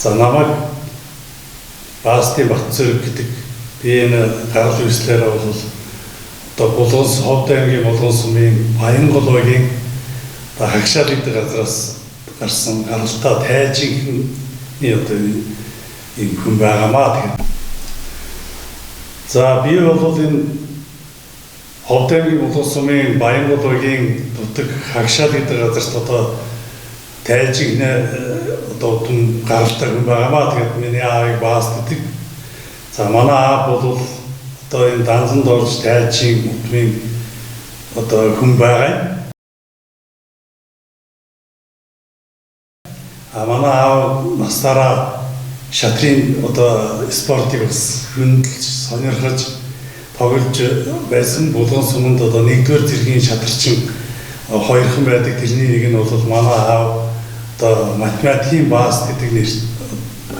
За намайг Баастын Батцөрөг гэдэг би энэ гарал үүслээрээ бол одоо Булган Ховд аймгийн Булган сумын Баянгол багийн одоо Хагшаал гэдэг газраас гарсан гаралтай тайжинхны одоо ийм хүн байгаамаа. Тэгэхээр за би бол энэ Ховд аймгийн Булган сумын Баянгол багийн дутаг Хагшаал гэдэг газарт одоо тайжинхны одоо удам гаралтай хүн байгаамаа. Тэгээд миний аавыг Баас гэдэг. За манай аав бол одоо энэ данзанд орж тайжин удмын одоо хүн байгаа юм. А манай аав настаараа шатрын одоо спортыг бас хөндлөж, сонирхож тоглож байсан. Булган суманд одоо нэгдүгээр зэргийн шатарчин хоёрхан байдаг. Тэрний нэг нь бол манай аав одоо математикийн Баас гэдэг нэр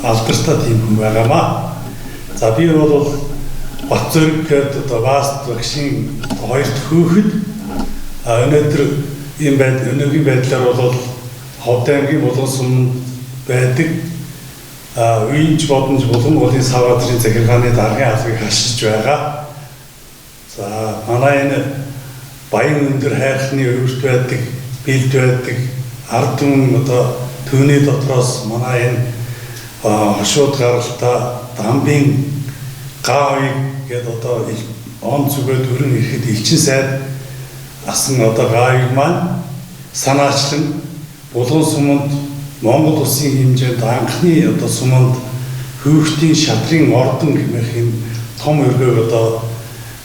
алдартай тийм хүн байгаамаа. За би бол Батцөрөг гэдэг одоо Баас багшийн хоёр дахь хүүхэд. Өнөөдөр ийм байд өнөөгийн байдлаар бол Ховд аймгийн Булган суманд байдаг Уинж бодонж Булган голын сав газрын захиргааны даргын албыг хашиж байгаа. За манай энэ Баян өндөр хайрхны өвөрт байдаг, бэлд байдаг ард түмэн одоо түүний дотроос манай энэ хошууд гаралтай Дамбын Гаавыг гэдэг одоо он зүгээд өрн ирэхэд элчин сайд асан одоо Гаавыг маань санаачлан Булган суманд Монгол улсын хэмжээнд анхны одоо суманд хүүхдийн шатрын ордон гэмэх юм том өргөөг одоо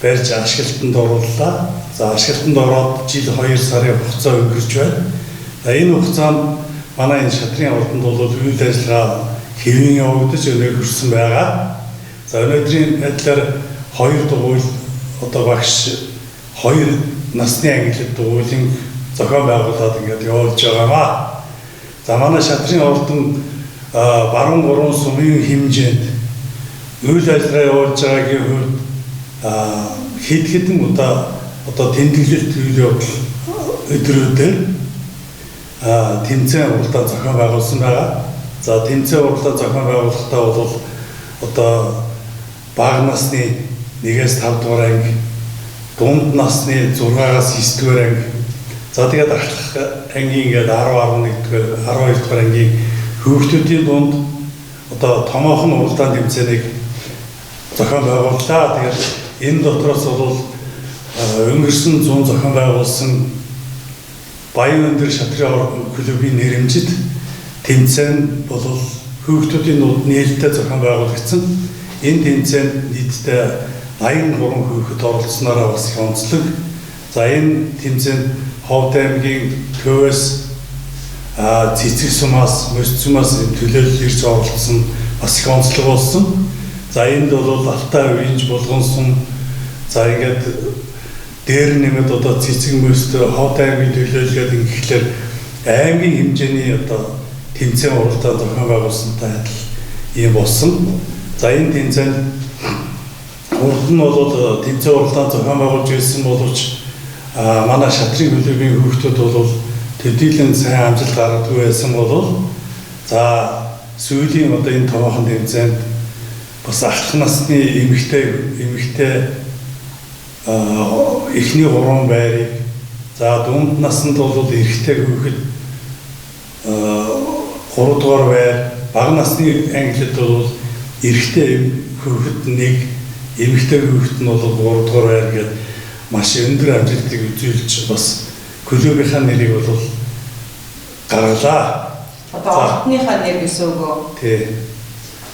барьж ашиглалтанд орууллаа. За ашиглалтанд ороод жил 2 сарын хугацаа өнгөрч байна. За энэ хугацаанд манай энэ шатрын ордонд бол үйл ажиллагаа хэвэн явагдаж өнөө хүрсэн байгаа. За өнөөдрийн байдлаар 2 дугуйл одоо багш 2 насны ангиллал дугуйлын зохион байгуулад ингээд явуулж байгаамаа. За манай шатрын ордон баруун гурван сумын хэмжээнд үйл ажиллагаа явуулж байгаагийн хувьд хэд хэдэн удаа одоо тэмдэглэлт үйл явдал өдрүүдээр тэмцээн уралдаан зохион байгуулсан байгаа. За тэмцээн уралдаан зохион байгуулахдаа бол одоо бага насны 1-ээс 5 дугаар анги, дунд насны 6-аас 9 дугаар анги, за тэгээд ахлах ангийн ингээд 10, 11 дугаар, 12 дугаар ангийн хүүхдүүдийн дунд одоо томоохон уралдаан тэмцээнийг зохион байгууллаа. Тэгээд энэ дотроос бол өнгөрсөн 100 зохион байгуулсан Баян өндөр шатрын клубын нэрэмжит тэмцээн бол хүүхдүүдийн дунд нээлттэй зохион байгуулагдсан. Энэ тэмцээнд нийтдээ 83 хүүхэд оролцсноороо бас их онцлог. За энэ тэмцээнд Ховд аймгийн төвөөс Цэцэг сумаас, Мөс сумаас төлөөлөл ирж оролцсон бас их онцлог болсон. За энд бол Алтай Уинж, Булган сум, за ингээд дээр нэмээд одоо Цэцэг мөст Ховд аймгийн төлөөлөл гэдэг ингэхлээр аймгийн хэмжээний одоо тэмцээн уралдаан зохион байгуулсантай адил ийм болсон. За энэ тэмцээнд урд нь бол тэмцээн уралдаан зохион байгуулж ирсэн боловч манай шатрын клубын хүүхдүүд бол төдийлөн сайн амжилт гаргадаггүй байсан бол за сүүлийн одоо энэ томоохон тэмцээнд бас ахлах насны эмэгтэй эхний 3 байрыг, за дунд наснд бол эрэгтэй хүүхэд 3 дугаар байр, бага насны ангилалд бол эрэгтэй хүүхэд 1, эмэгтэй хүүхэд нь бол 3 дугаар байр гээд маш өндөр амжилтыг үзүүлж бас клубийнхаа нэрийг бол гаргалаа. Одоо ордныхаа нэр гэсэн үг үү? Тий.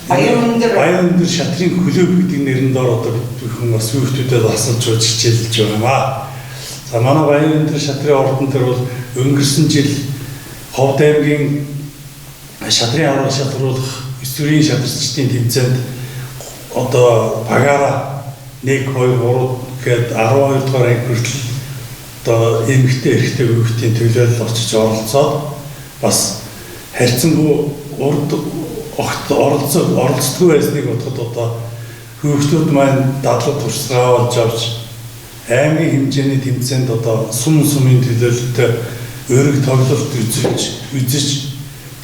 Баян өндөр шатрын клуб гэдэг нэрэнд ор одоо бид бүхэн бас хүүхдүүдэд асалж сууж хичээлж байгаа юм аа. За манай Баян өндөр шатрын ордон дээр бол өнгөрсөн жил Ховд аймгийн шатрын аврал шатруулах 9 дүрийн шатарчдын тэмцээнд одоо багаараа 1, 2, 3 гээд 12 дугаар анги хүртэл одоо эмэгтэй эрэгтэй хүүхдийн төлөөлөл очиж оролцоод бас харьцангуй урд огт оролцдоггүй байсныг бодоход одоо хүүхдүүд маань дадлаг туршлагаа олж авч аймгийн хэмжээний тэмцээнд одоо сум сумын төлөөлөлтөй өрөг тоглолт үзүүлж үзэж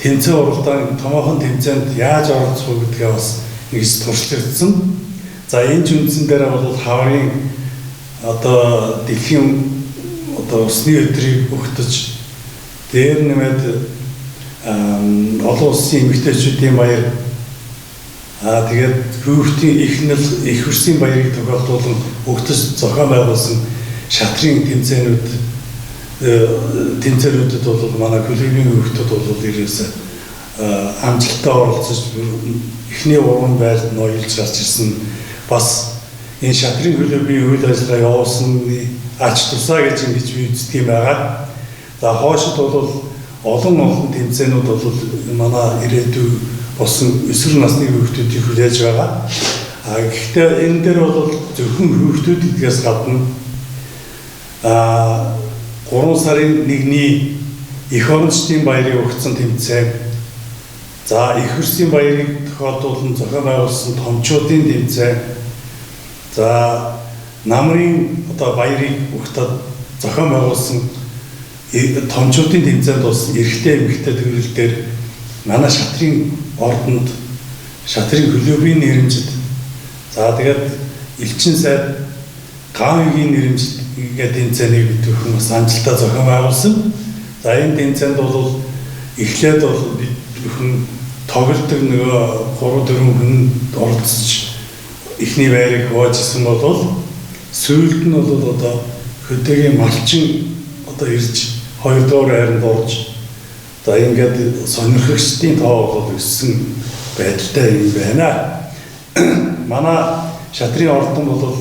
Тэмцээн уралдаан томоохон тэмцээнд яаж оролцох вэ гэдгээ бас нэгж туршлагдсан. За энэ ч үндсэн дээр бол хаврын одоо дэлхийн одоо усны өдрийг өгтөж дээр нэмээд олон улсын эмэгтэйчүүдийн баяр тэгээд хүүхдийн эхнэл их хөрсийн баярыг тохиолдуулан өгтөж зохион байгуулсан шатрын тэмцээнүүдэд бол манай клубын хүүхдүүд бол ерөөсөө амжилттай оролцож эхний уран байранд ноёлж гарч ирсэн. Бас энэ шатрын клубын үйл ажиллагаа явуулсаны ач тусаа гэж ингэж би үздэг юм байгаа. За хоошид бол олон олон тэмцээнүүд бол манай ирээдүй болсон өсвөр насны хүүхдүүдийг хүлээж байгаа. Гэхдээ энэ дээр бол зөвхөн хүүхдүүд гэдгээс гадна 3 сарын 1-ний эх орончдын баярыг өгсөн тэмцээн, за эх хөрсийн баярыг тохиолдуулан зохион байгуулсан томчуудын тэмцээн, за намрын одоо баярыг өгтөд зохион байгуулсан томчуудын тэмцээнд бас эрэгтэй эмэгтэй төрөл дээр манай шатрын ордонд шатрын клубын нэрэмжит, за тэгээд элчин сайд Гаавын нэрэмжит гэдэг тэмцээнийг бид бүхэн бас амжилттай зохион байгуулсан. За энэ тэмцээнд бол эхлээд бол бид бүхэн тоглодог нөгөө 3-4 хүн оролцож эхний байрыг хуваажсэн бол сүүлд нь бол одоо хөдөөгийн малчин одоо ирж 2 дугаар байранд орж за ингээд сонирхогчдын тоо бол өссөн байдалтай юм байна. Манай шатрын ордон бол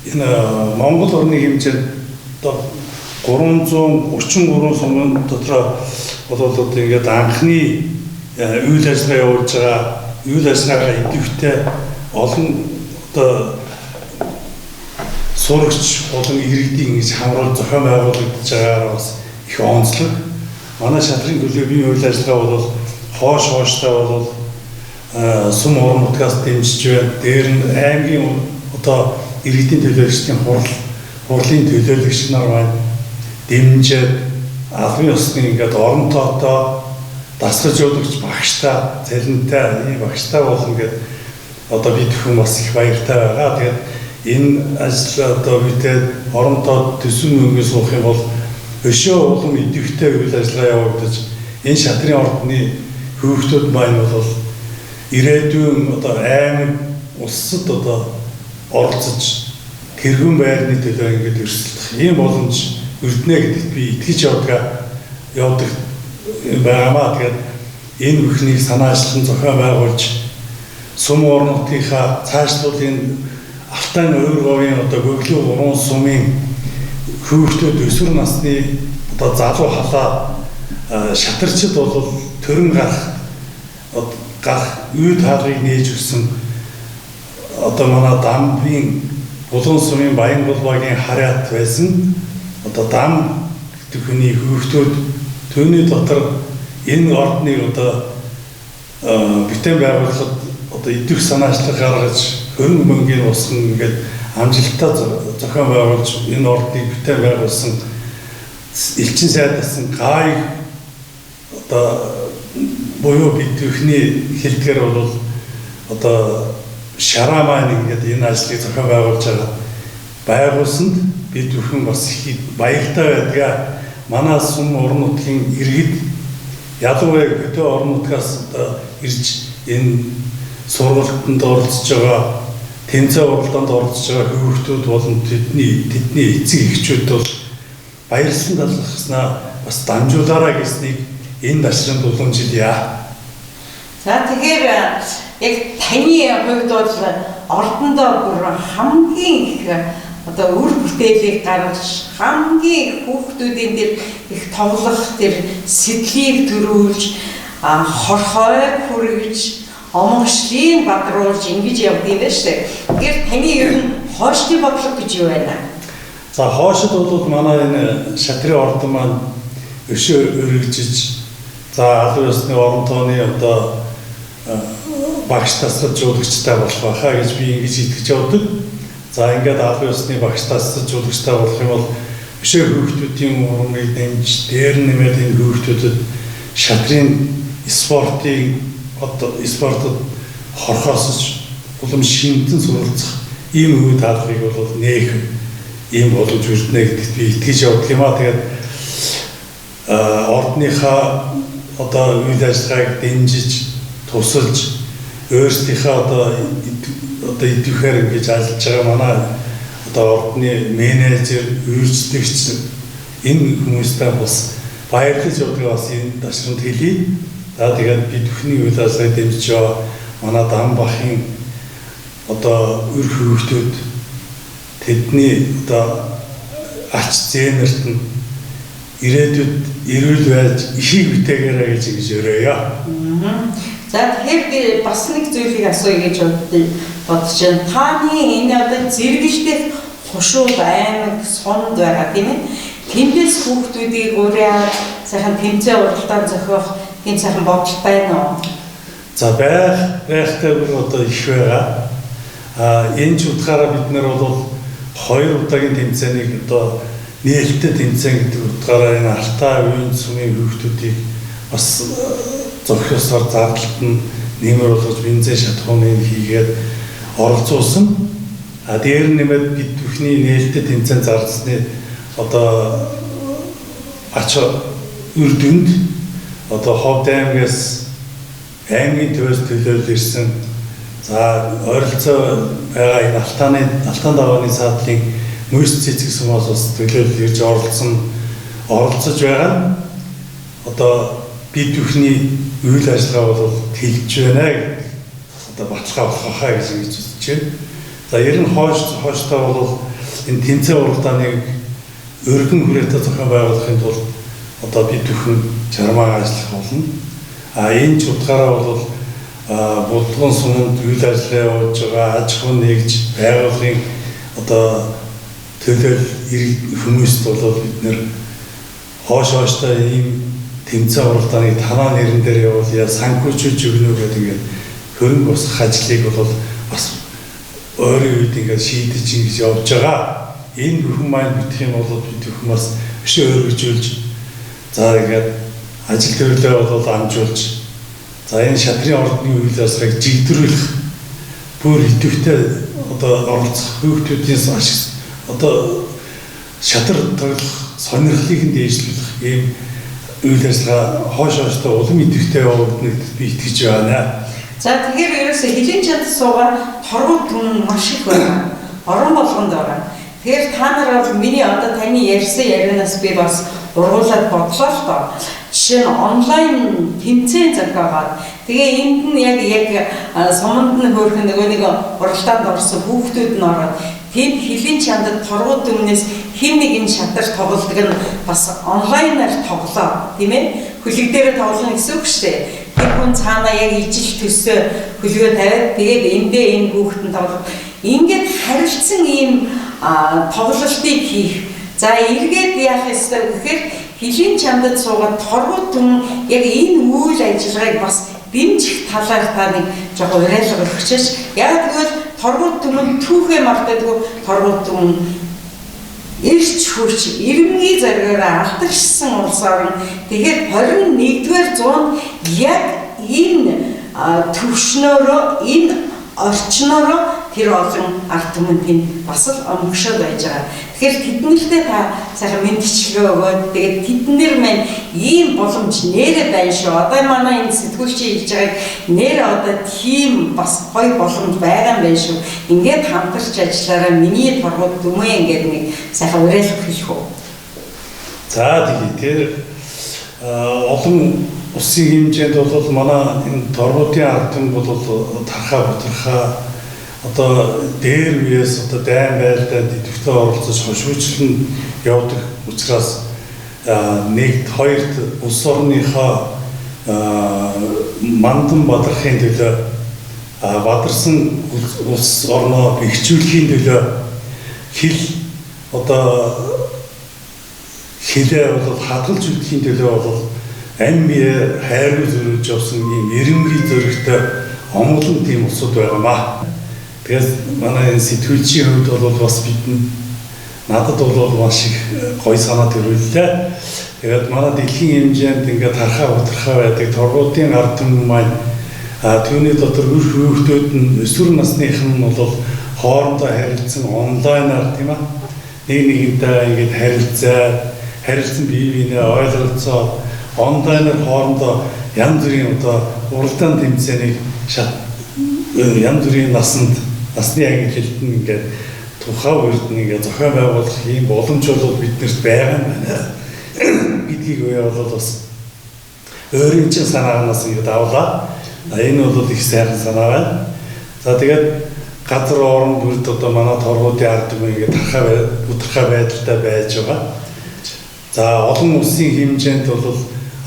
энэ Монгол орны хэмжээнд одоо 333 сумын дотор бол одоо ингээд анхны үйл ажиллагаа явуулж байгаа үйл ажиллагаагаа идэвхтэй олон одоо сурагч болон иргэдийн ингэж хамруулж зохион байгуулагдаж байгаагаар бас их онцлог. Манай шатрын клубын үйл ажиллагаа бол хоош хооштой бол сум орон нутгаас дэмжиж байна. Дээр нь аймгийн одоо иргэдийн төлөөлөгчдийн хурлын төлөөлөгч нар маань дэмжиж албан ёсны ингээд орон тоотой дасгаж жуулагч багштай, цалинтай, ийм багштай болно гэд одоо бид бүхэн бас их баяртай байгаа. Тэгээд энэ ажил одоо бидэд орон тоод төсөв мөнгө суух юм бол өшөө улам идэвхтэй үйл ажиллагаа явагдаж энэ шатрын ордны хүүхдүүд маань бол ирээдүйн одоо аймаг улсад одоо оролцож тэргүүн байрны төлөө ингээд өрсөлдөх ийм боломж өрднө гэдэгт би итгэж явдаг байгаамаа. Тэгээд энэ бүхнийг санаачлан зохион байгуулж сум орон нутгийнхаа цаашлуул энэ Алтан ойр говийн одоо Бөглүү 3 сумын хүүхдүүд өсвөр насны одоо залуу халаа шатарчид бол төрөн гарах үе таалгыг нээж өгсөн одоо манай Дамбын Булуун сумын Баянгол багийн харьяат байсан одоо Дам гэдэг хүний хүүхдүүд түүний дотор энэ ордныг одоо бүтээн байгуулахад одоо идэвх санаачлаг гаргаж хөрөнгө мөнгийг усган ингээд амжилттай зохион байгуулж энэ ордныг бүтээн байгуулсан элчин сайд болсон Гай одоо буюу бид бүхний хэлдгээр бол одоо шараа маань ингээд энэ ажлыг зохион байгуулж байгаа байгуулсанд бид бүхэн бас их баяртай байдгаа. Манай сум орон нутгийн иргэд ялангуяа хөдөө орон нутгаас одоо ирж энэ сургалтанд оролцож байгаа, тэмцээн уралдаанд оролцож байгаа хүүхдүүд болон тэдний эцэг эхчүүд бол баярлсан талархснаа бас дамжуулаарай гэснийг энэ дашрамд уламжилъя. За тэгэхээр яг таны хувьд бол ордондоо бүр хамгийн их одоо үр бүтээлийг гаргаж, хамгийн их хүүхдүүдийн тэр их тоглох тэр сэтлийг төрүүлж, хорхойг хүргэж, омгшлийг бадруулж ингэж явд юм байна шүү дээ. Тэгэхээр таны ер нь хоошдын бодлого гэж юу байна? За хоошид бол манай энэ шатрын ордон маань өшөө өргөжиж, за албан ёсны орон тооны одоо багш дасгал жуулагчтай болох байхаа гэж би ингэж итгэж явдаг. За ингээд албан ёсны багш дасгал жуулагчтай болох юм бол өшөө хүүхдүүдийн урмыг дэмж, дээр нэмээд энэ хүүхдүүдэд шатрын спортын одоо спортод хорхоосож улам шинтэн суралцах ийм үе таалгыг бол нээх ийм боломж үрдэнэ гэдэгт би итгэж явдаг юм аа. Тэгээд ордныхаа одоо үйл ажиллагааг дэмжиж, тусалж, өөрсдийнхээ одоо идэвхээр ингэж ажиллаж байгаа манай одоо ордны менежер, үйлчлэгч энэ хүмүүстэй бас баярлаж явдаг бас энэ дашрамт хэлье. За тэгээд бид бүхний үйл ажиллагааг дэмжиж байгаа манай Дамбахын одоо үр хөвгтүүд тэдний одоо ач зээнэрт нь ирээдүйд эрүүл байж ихийг бүтээгээрэй гэж ингэж өрөөё. За тэгэхээр би бас нэг зүйлийг асууя гэж бодож байна. Таны энэ одоо зэрэгэлдэх хушууд аймаг сунд байгаа тийм ээ. Тэндээс хүүхдүүдийг уриад сайхан тэмцээн уралдаан зохиох тийм сайхан бодол байна уу? За байхтай бүр одоо их байгаа. Энэ ч утгаараа бид нар бол хоёр удаагийн тэмцээнийг одоо нээлттэй тэмцээн гэдэг утгаараа энэ Алтай үеийн сумын хүүхдүүдийг бас зохиосоор зардалт нь нэмэр болгож бензин шатхууныг хийгээд оролцуулсан. А дээр нэмээд бид бүхний нээлттэй тэмцээн зарласны одоо ач үр дүнд одоо Ховд аймгаас аймгийн төвөөс төлөөлөл ирсэн. За ойролцоо байгаа энэ Алтан давааны саадлын мөс цэцэг сумаас бас төлөөлөл ирж оролцож байгаа нь одоо бид бүхний үйл ажиллагаа бол тэлж байна гэдэг одоо баталгаа болох хаа гэж ингэж үзэж байна. За ер нь хойштой бол энэ тэмцээн уралдааныг өргөн хүрээтэй зохион байгуулахын тулд одоо бид бүхэн чармаа ажиллах болно. А энэ ч утгаараа бол Булган суманд үйл ажиллагаа явуулж байгаа аж ахуй нэгж байгууллагын одоо төлөөлөл хүмүүст бол бид нэр хойш-хойштой ийм тэмцээн уралдааныг танаа нэрэн дээр явуулъя, санхүүжүүлж өгнө гэдэг ингээд хөрөнгө босгох ажлыг бол бас ойрын үед ингээд шийдэж ингэж явж байгаа. Энэ бүхэн маань битэх юм бол бид бүхэн бас өшөө өргөжүүлж за ингээд ажил төрлөө бол амжуулж за энэ шатрын ордны үйл ажиллагааг жигдрүүлэх бүр идэвхтэй одоо оролцох хүүхдүүдийн ашиг одоо шатар тоглох сонирхлыг нь дээшлүүлэх ийм үйл ажиллагаа хойш-хойштой улам идэвхтэй явагдана гэдэгт би итгэж байна. За тэгэхээр ерөөсөө хилийн чанд суугаа торгууд түн маш их байна. Орон болгонд байгаа. Тэгэхээр та нар бол миний одоо таны ярьсан ярианаас би бас ургуулад бодлоо л доо. Жишээ нь онлайн тэмцээн зохиогоод тэгээ энд нь яг суманд нь хөөрхөн нөгөө нэг уралдаанд орсон хүүхдүүд нь ороод тэнд хилийн чандад торгууд өмнөөс хэн нэгэн шатар тоглодог нь бас онлайнаар тоглоо тийм ээ. Хөлөг дээрээ тоглоно гэсэн үг шүү дээ. Тэр хүн цаанаа яг ижил төсөө хөлгөө тавиад тэгээд эндээ энэ хүүхэд нь тоглох. Ингээд харилцсан ийм тоглолтыг хийх. За эргээд яах ёстой гэхээр хилийн чандад суугаад торгууд түн яг энэ үйл ажиллагааг бас дэмжих талаар та нэг жоохон уриалга өгчөөч. Яг тэгвэл торгууд түмэн түүхээ мартадгүй торгууд түмэн эрч хүч ирмэгийн зоригоор алдаршсан улс орн. Тэгэхээр 21-р зуунд яг энэ төвшнөөрөө энэ орчноороо тэр олон ард түмэн тэнд бас л омгшоод байж байгаа. Тэгэхээр тэднэртэй та сайхан мэдчилгээ өгөөд тэгээд тэднэр маань ийм боломж нэрэ байна шүү. Одоо манай энэ сэтгүүлчийн хэлж байгааг нэрэ одоо тийм бас гоё боломж байгаа юм байна шүү. Ингээд хамтарч ажиллаараа миний торгууд дүмээ ингээд нэг сайхан уриалга хэлэх үү. За тэгээ тэр олон улсын хэмжээнд бол манай энэ торгуудын ард түмэн бол тархаа бутархаа одоо дээр үеэс одоо дайн байлдаад идэвхтэй оролцож хошуучлан явдаг учраас нэгд хоёрт улс орныхоо мандан бадрахын төлөө бадарсан улс орноо бэхжүүлэхийн төлөө хил одоо хилээ бол хадгалж үлдэхийн төлөө бол амь бие хайргүй зөрүүлж явсан ийм эренгийн зөрөгтэй омглон тийм улсууд байгаамаа. Тэгээд манай энэ сэтгүүлчийн хувьд бол бас бидэнд Надад бол маш их гоё санаа төрүүллээ. Тэгээд манай дэлхийн хэмжээнд ингээд тархаа бутархаа байдаг торгуудын ард түмэн маань түүний дотор үр хүүхдүүд нь өсвөр насныхан нь бол хоорондоо харилцсан онлайнаар, тийм ээ, нэг нэгэнтэй ингээд харилцаад, харилцсан бие биенээ ойлголцоод, онлайнаар хоорондоо янз бүрийн одоо уралдаан тэмцээнийг шат янз бүрийн насанд, насны ангилалд нь ингээд тухайн үед нь ингээд зохион байгуулах ийм боломж бол биднэрт байгаа юм байна гэдгийг үе бол бас өөрийн чинь санаагаас ингээд авлаа. Энэ бол их сайхан санаа байна. За, тэгээд газар орон бүрд одоо манай торгуудын ард түмэн ингээд тархаа бутархаа байдалтай байж байгаа. За, олон улсын хэмжээнд бол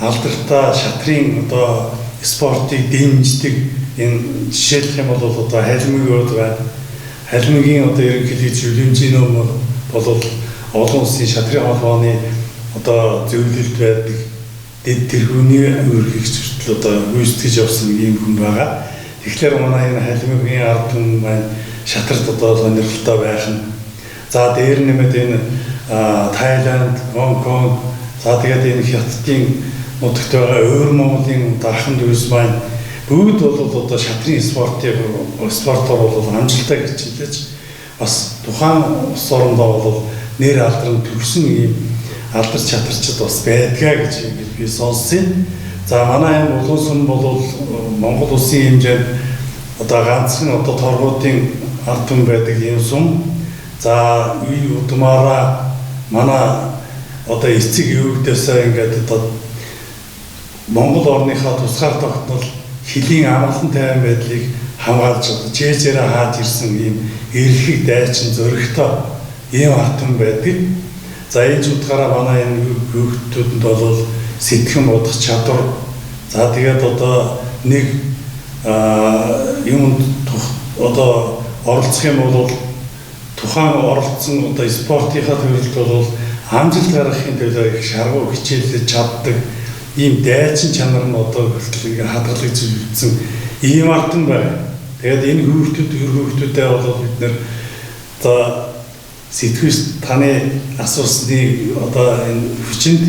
алдартай шатрын одоо спортыг дэмждэг, энэ жишээлх юм бол одоо Халимаг байна. Халимагийн одоо ерөнхийлөгч Үлэмжийн ном бол олон улсын шатрын холбооны одоо зөвлөлд байдаг дэд тэргүүний ерөнхийлөгч хүртэл одоо гүйцэтгэж явсан ийм хүн байгаа. Тэгэхээр манай энэ Халимагийн ард түмэн маань шатарт одоо сонирхолтой байх нь. За, дээр нэмээд энэ Тайланд, Хонконг, за тэгээд энэ Хятадын нутагт байгаа өөр Монголын ахын дүүс маань бүгд бол одоо шатрын спортоор бол амжилттай хичээлж, бас тухайн улс орондоо бол нэр алдран төгсөн ийм алдар шатарчид бас байдгаа гэж ингэж би сонссон. За, манай энэ Булган сүм бол Монгол улсын хэмжээнд одоо ганцхан одоо торгуудын ард түмэн байдаг ийм сүм. За, үе удмаараа манай одоо эцэг өвгдөөсөө ингээд одоо Монгол орныхоо тусгаар тогтнол, хөлийн амгалан тайван байдлыг хамгаалж одоо чээжээрээ хааж ирсэн ийм эрхийг дайчин зоригтой ийм ард түмэн байдаг. За, энэ ч утгаараа манай энэ хүүхдүүдэнд бол сэтгэн бодох чадвар, за тэгээд одоо нэг юмд одоо оролцох юм бол тухайн оролцсон одоо спортынхаа төрөлд бол амжилт гаргахын төлөө их шаргуу хичээллэж чаддаг ийм дайчин чанар нь одоо хүртэл ингээ хадгалагдж үлдсэн ийм ард түмэн байна. Тэгээд энэ хүүхдүүд, өр хүүхдүүдээ бол бид нэр одоо сэтгүүс таны асуусны одоо энэ хүчинд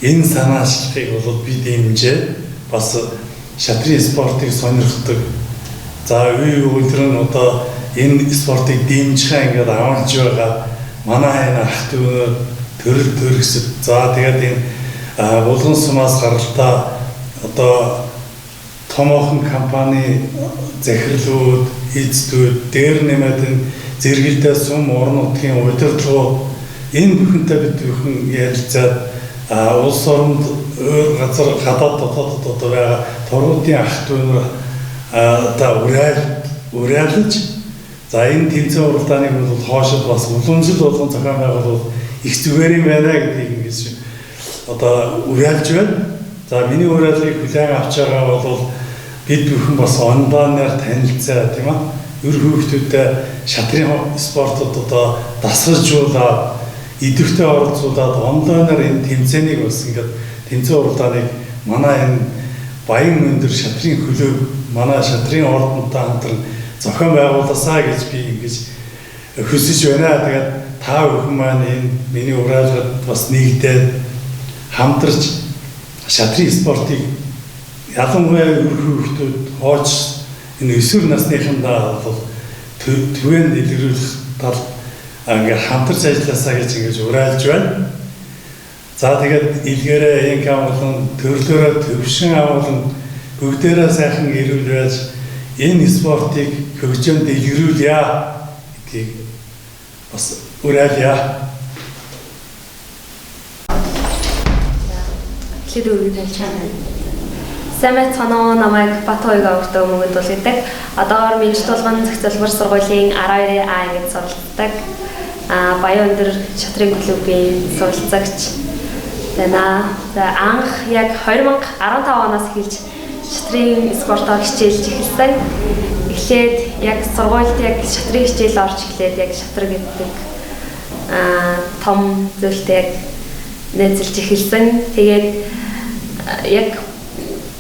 энэ санаачлахыг бол би дэмжээ. Бас шатрын спортыг сонирхдог. За, үе өдөр нь одоо энэ спортыг дэмжихээ ингээд амлаж байгаа манай энэ ах дүүнүүд, төрөл төрөсөд, за тэгээд энэ Булган сумаас гаралтай одоо томоохон компани захирлууд, эздүүд, дээр нэмээд энэ зэрэгэлдээ сум орон нутгийн удирдлагууд, энэ бүхэнтэй бид бүхэн ярилцаад, улс оронд, өөр газар, гадаад, дотоодод одоо байгаа торгуудын ах дүү нар одоо уриалж, за энэ тэмцээн уралдааныг бол хоошид бас уламжлал болгон зохион байгуулвал их зүгээр юм байна гэдгийг ингэж одоо уриалж байна. За, миний уриалгыг хүлээн авч байгаа бол бид бүхэн бас онлайнаар танилцаа, тийм ээ, өр хүүхдүүдэд шатрын спортод одоо дасгалжуулаад, идэвхтэй оролцуулаад, онлайнаар энэ тэмцээнийг бас ингээд тэмцээн уралдааныг манай энэ баян өндөр шатрын хөлөө, манай шатрын ордонтой хамтран зохион байгууласаа гэж би ингэж хүсэж байна. Тэгээд та бүхэн маань энэ миний уриалгад бас нэгдээд хамтарч шатрын спортыг ялангуяа өр хүүхдүүд, хооч энэ өсвөр насныхандаа бол түгээнд илрүүлэх тал ингээд хамтарч ажилласаа гэж ингэж уриалж байна. За, тэгээд илгээрээ инк амгалан, төрлөөрөө төвшин амгалан, бүгдээрээ сайхан эрүүл байж энэ спортыг хөгжөөнд илрүүлье гэдгийг бас уриалъя. Эхлээд өөрийгөө танилцуулъя. Сайн байцгаана уу? Намайг Батуйга өртөө мөнгөнд тул гэдэг. Одоогор Минж тулган зохицолбор сургуулийн 12 А ангид суралцдаг. Баян өндөр шатрын клубын суралцагч байна. За, анх яг 2015 оноос эхэлж шатрын спортоор хичээлж эхэлсэн. Эхлээд яг сургуульд яг шатрын хичээл орж эхлээд яг шатар гэдэг том зүйлтэй яг найзалж эхэлсэн. Тэгээд яг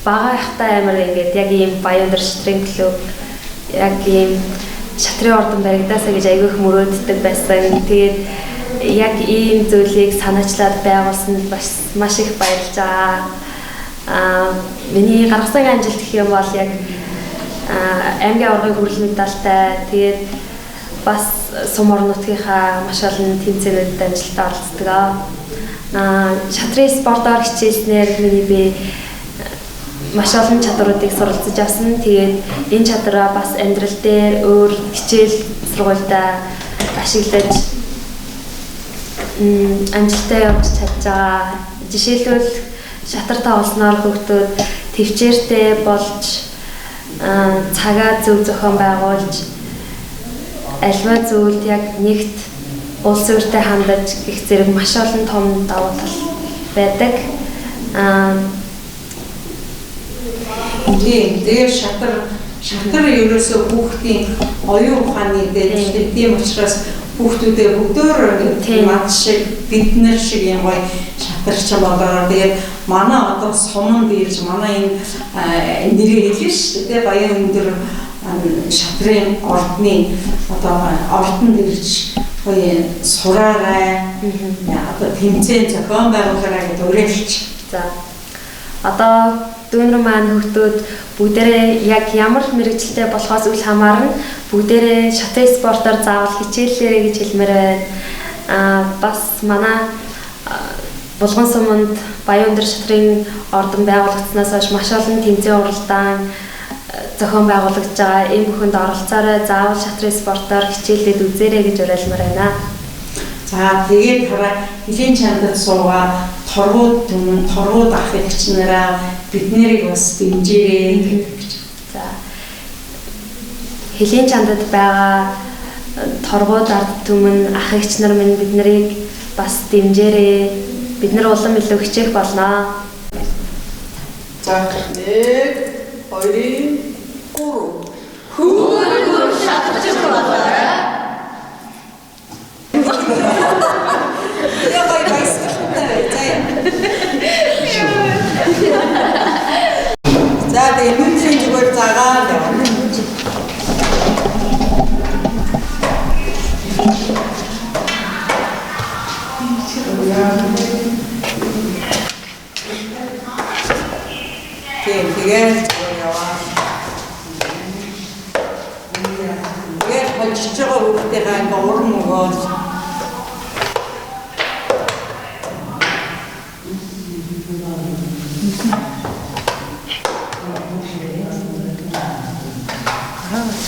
бага байхдаа амар ингээд яг ийм баян өндөр шатрын клуб, яг ийм шатрын ордон баригдаасаа гэж айгүй их мөрөөддөг байсан. Тэгээд Яг ийм зүйлийг санаачлаад байгуулсанд бас маш их баярлж байгаа. Миний гаргасан амжилт гэх юм бол яг аймгийн аваргын хүрэл медальтай, тэгээд бас сум орон нутгийнхаа маш олон тэмцээнүүдэд амжилттай оролцдог. Шатрын спортоор хичээлснээр миний бие маш олон чадваруудыг суралцаж авсан. Тэгээд энэ чадвараа бас амьдрал дээр өөр хичээл сургуультай ашиглаж амжилттай явж чадж байгаа. Жишээлбэл шатар тоглосноор хүүхдүүд төвчээртэй болж цагаа зөв зохион байгуулж альва зүйлд яг нэгт улс өртэй хандаж гэх зэрэг маш олон том давуу тал байдаг. Тийм, тэгээд шатар ерөөсөө хүүхдийн оюун ухааны дээдэлтэй. Тийм учраас хүүхдүүдээ бүгдөө ингээд над шиг бид нар шиг юм гоё шатарч болоороо. Тэгээд манай одоо суманд ирж манай энэ нэрээ хэлнэ шүү дээ. Баян өндөр шатрын ордны одоо ордонд ирж гоё сураарай. Одоо тэмцээн зохион байгуулаарай гэдээ уриалж. За. Одоо дүүнер маань хүүхдүүд бүгдээрээ яг ямар мэргэжилтэй болохоос үл хамааран бүгдээрээ шатын спортоор заавал хичээлээрэй гэж хэлмээр байна. Бас манай Булган суманд Баян өндөр шатрын ордон байгуулагдсанаас хойш маш олон тэмцээн уралдаан зохион байгуулагдж байгаа. Энэ бүхэнд оролцоорой, заавал шатрын спортоор хичээлээд үзээрэй гэж уриалмаар байна. За тэгээд хараа хөлийн чандад суугаа торгууд түмэн торгууд ах эгч нараа бид нарыг бас дэмжээрэй гэж. За хөлийн чандад байгаа торгууд ард түмэн ах эгч нар минь бид нарыг бас дэмжээрэй. Бид нар улам илүү хичээх болно. За 1 2 3 Хүүргүр шатарч болоорой. Яа гоё баясгалантай бай. За. За тэгээ нүдний зүгээр загаал явна. Тийм, тэгээд зүгээр яваа. Тэгээд хожиж байгаа хүүхдийнхаа ингээ урам өгөөл.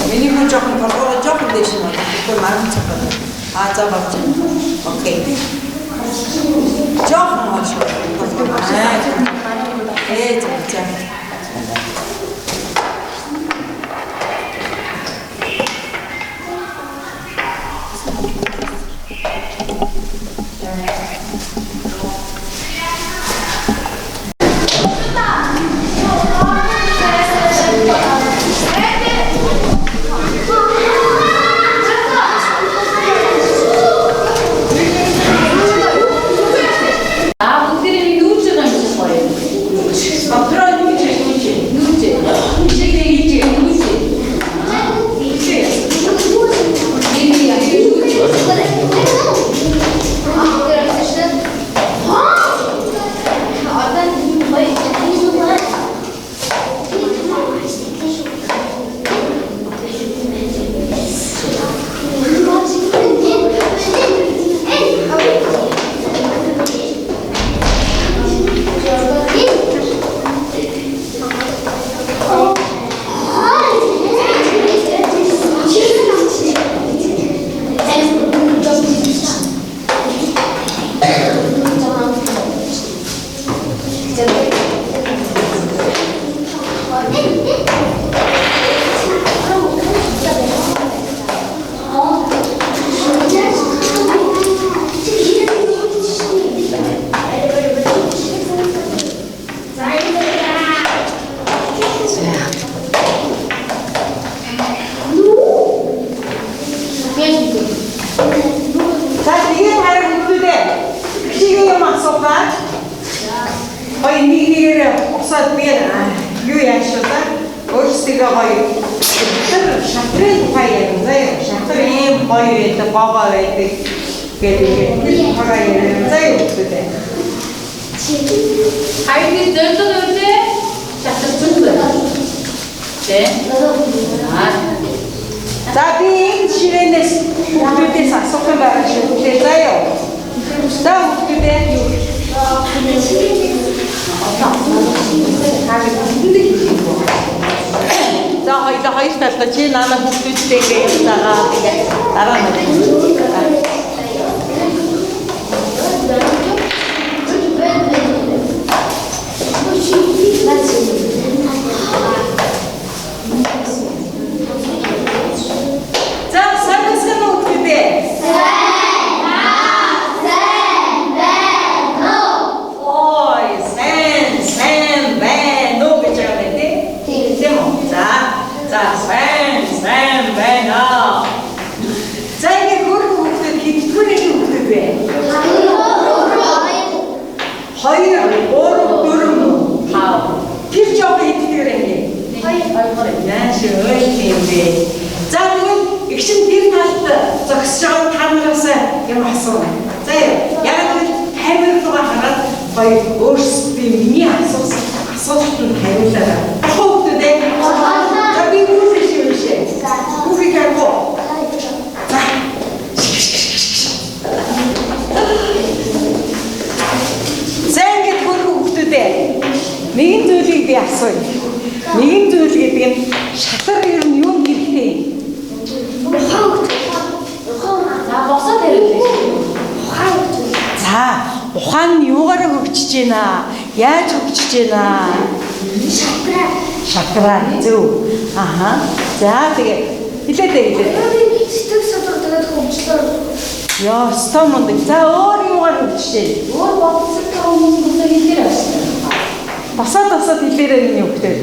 Миний хүн жоохон толгойгоо жоохон дээш нь бодох. Тэгэхээр марган цохоод. Аа за болж байна. Окей. Жоохон хойш толгой. За. За тэгээд харин хүмүүдээ шиг юм асуухаа. Гоё нэг нэгээр усаад би юу яашаа та өөрсдийгөө гоё тэр шатрын тухай ярина заяа. Шатар ийм гоё байдаг, гоо байдаг. гэдэг ингээд тэр тухайгаа яриа. За юу гэдэг. Хоёрын зорилго юу вэ? Шатарчин байх. Тэ? За би энэ ширээнээс хүүхдүүдээс асуух юм байгаа шүү дээ. За юу. За хүүхдүүдээ юу. За хоёлаа хоёр талдаа чи наана хүүхдүүдтэй ингэ явцаагаа тэгээ дараа нь. За сайн байна уу хүүхдүүдээ? Ой, сайн, сайн байна уу гэж байгаа юм тий? Тийм үү? За, за сайн, сайн байна. За ингэ хөрх хүүхдүүд хэддүгээр ангийн хүүхдүүд вэ? 2 3 4 5. Тэр жоохон хэддүгээр ангийн? Нааш өөр юм бэ. За тэгвэл их чин тэр талд зогсож байгаа та нараас юм асууна. За яг гэвэл камер руугаа хараад гоё өөрсдийн миний асуусан асуултанд хариулаарай. Хүүхдүүд ээ. За би хүүхдээ шиг юм шээ. Хүүхийг харах уу? За. За ингээд хүүхдүүд ээ. Нэгэн зүйлийг би асууя. Нэгэн зүйл гэдэг нь шатар ер нь юунд хэрэгтэй юм? За босоод хариулъя. За, ухаан нь юугаараа хөгжиж байна? Яаж хөгжиж байна? Шатраа. Зөв. Аха. За, тэгээ хэлээд хэлээд. Сэтгэл судар тэгээд хөгжлөөр Яа, ёстой мундаг. За, өөр юугаар хөгжиж байна? Өөр бодсон хүмүүс босоод хэлээр байна. Босоод босоод хэлээрэй миний хүүхдүүд.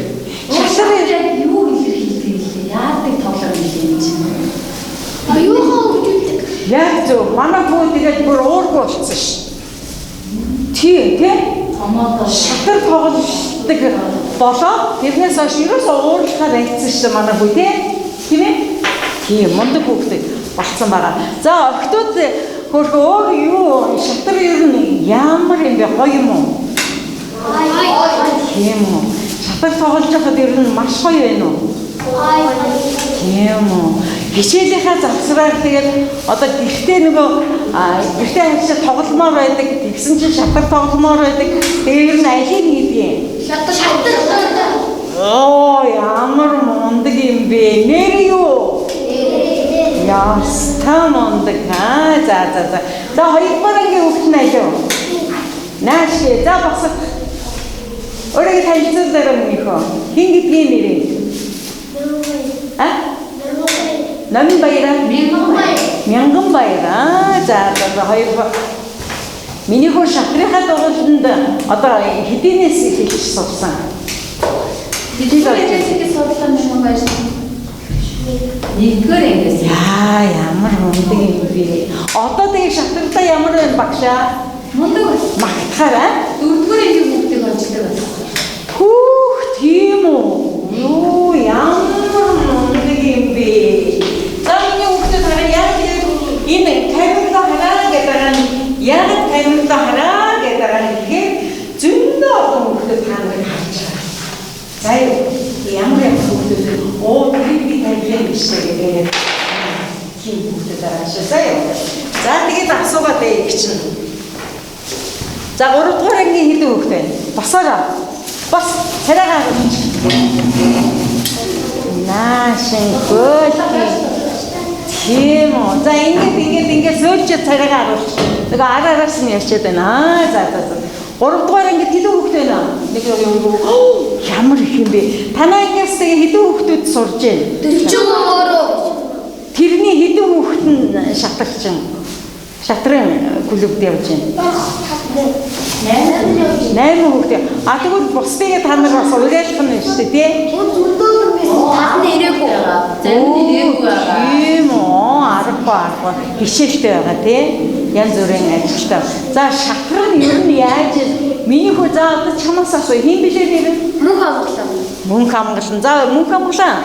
Шатар яг юу илэрхийлдэг вэ? Яадаг тоглоом юм чинь? оюухан хөгжүүлдэг. Яг зөв. Манай хүү тэгээд бүр уургүй болцсон ш. Тий, тий? Томоодоо Шатар тоглолтог болоо тэрнээс хойш ерөөсөө уурлахаар айцсан шүү манай хүү тий? Тийм ээ? Тийм, мундаг хүүхдүүд болцсон байгаа. За, охтууд хөрх өөр юу шатар ер нь ямар юм бэ? Гоё юм уу? Тийм үү? Шатар тоглож байхад ер нь маш гоё байна уу? Тийм үү. Хичээлийнхаа завсраар тэгээд одоо гэртээ нөгөө гэртээ хавчаа тогломоор байдаг. Тэгсэн чинь шатар тогломоор байдаг. Тэгээд ер нь алийг хийдгийг. Шатар шатар. Оо, ямар мундаг юм бэ? Нэр юу? Яста мундаг. Аа, за за за. За хоёрдугаар ангийн хүүхэд нь алив. Нааш. За босох. Өөрийгөө танилцуулаарай минийхөө. Хэн гэдгийг нэрээ? А? Номин баяраа. Мянган баяраа. За за за хоёр. Миний хүү шатрынхаа дугууланд одоо хэдийнээс эхэлж сурсан? Хэдийгээр ангиас судлаа мянган баяр. Нэгдүгээр ангиас. Яа, ямар мундаг юм бэ? Одоо тэгээ шатралтаа ямар байна багшаа? Мундаг байна. Магтахаар аа? Дөрөвдүгээр ангийн хүүхдийг хождог байна. Хүүх, тийм үү? Юу, ямар мундаг юм бэ? За миний хүүхдүүд хараа яг энэ камерлаа хараа гэдэг байгаа нь яг камерлаа хараа гэдэг байгаа нь гэхээр зөндөө олон хүүхдүүд та нарыг харж байгаа. За юу, ямар ямар хүүхдүүд оо тэрийг би танилаа гэж гэдэг тийм хүүхдүүд байгаа шээ. За юу. За тэгээд асуугаад ээ их чинь. За 3 дугаар ангийн хэдэн хүүхэд байна? Босоорой. Бос царайгаа харуулж. Наашин хөөлхий. Тийм үү. За ингээд ингээд ингээд сөөлж царайгаа харуулж. Нөгөө ар араас нь ярьчиад байна. Аа за за за. 3 дугаар ангид хэдэн хүүхэд байна? Нэг юм ямар их юм бэ? Танай ангиас тэгээ хэдэн хүүхдүүд сурж байна? 43. Тэрний хэдэн хүүхэд нь шатарчин? Шатрын клубд явж байна. 8 хүүхэд. А тэгвэл бусдыг та нар бас уриалах нь шүү дээ, тий? Тат нь ирээгүй. Зарим нь ирээгүй байгаа. Тийм үү? Аргагүй аргагүй. Хичээлтэй байгаа тий? Янз бүрийн ажилтаа. За шатар нь ер нь яаж миний хүү за одоо чамаас асуу. Хэн блэ нэр нь? Мөнх амгалан. Мөнх амгалан. За мөнх амгалан.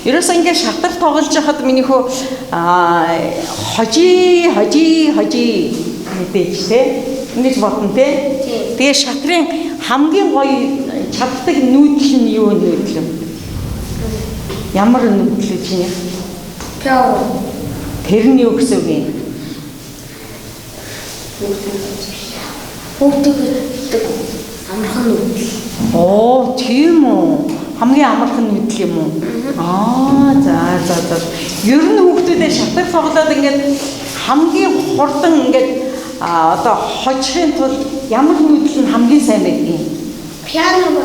Ерөөсөө ингээд шатар тоглож байхад миний хөө хожи хожи хожи мэдээж те. Ингэж бодно те. Тэгээ шатрын хамгийн гоё чаддаг нүүдэл нь юу нүүдэл юм? Ямар нүүдэл вэ чиний? Пиано. Тэр нь юу гэсэн үг юм? Хүүхдүүд амархан нүүдэл. Оо, тийм үү. Хамгийн амархан нүүдэл юм уу? Аа, за за за. Ер нь хүүхдүүдээ шатар тоглоод ингээд хамгийн хурдан ингээд одоо хожихын тулд ямар нүүдэл нь хамгийн сайн байдгийг? Пиано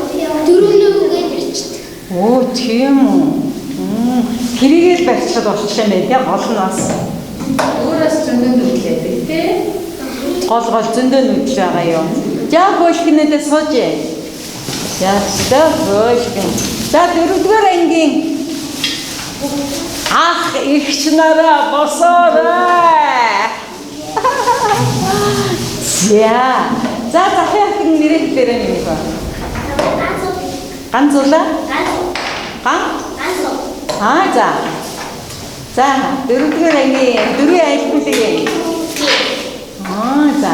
дөрөвнөгөө бичдэг. Оо, тийм үү. Тэрийгэл барьцаад болчих юм байна тий, гол нь бас. Өөрөөс зөндөө нүдлээдэг тий. Гол гол зөндөө нүүдэл байгаа юу. За хөөлхнөдөө сууж. За за хөөлхөн. За дөрөвдүгээр ангийн ах эгч нараа босоорой. За. За захын хатан нэрээ хэлээрэй нэг ба. Ганцуулаа? Ган? Аа за. За дөрөвдүгээр ангийн дөрвийн айл бүлэг. Аа за.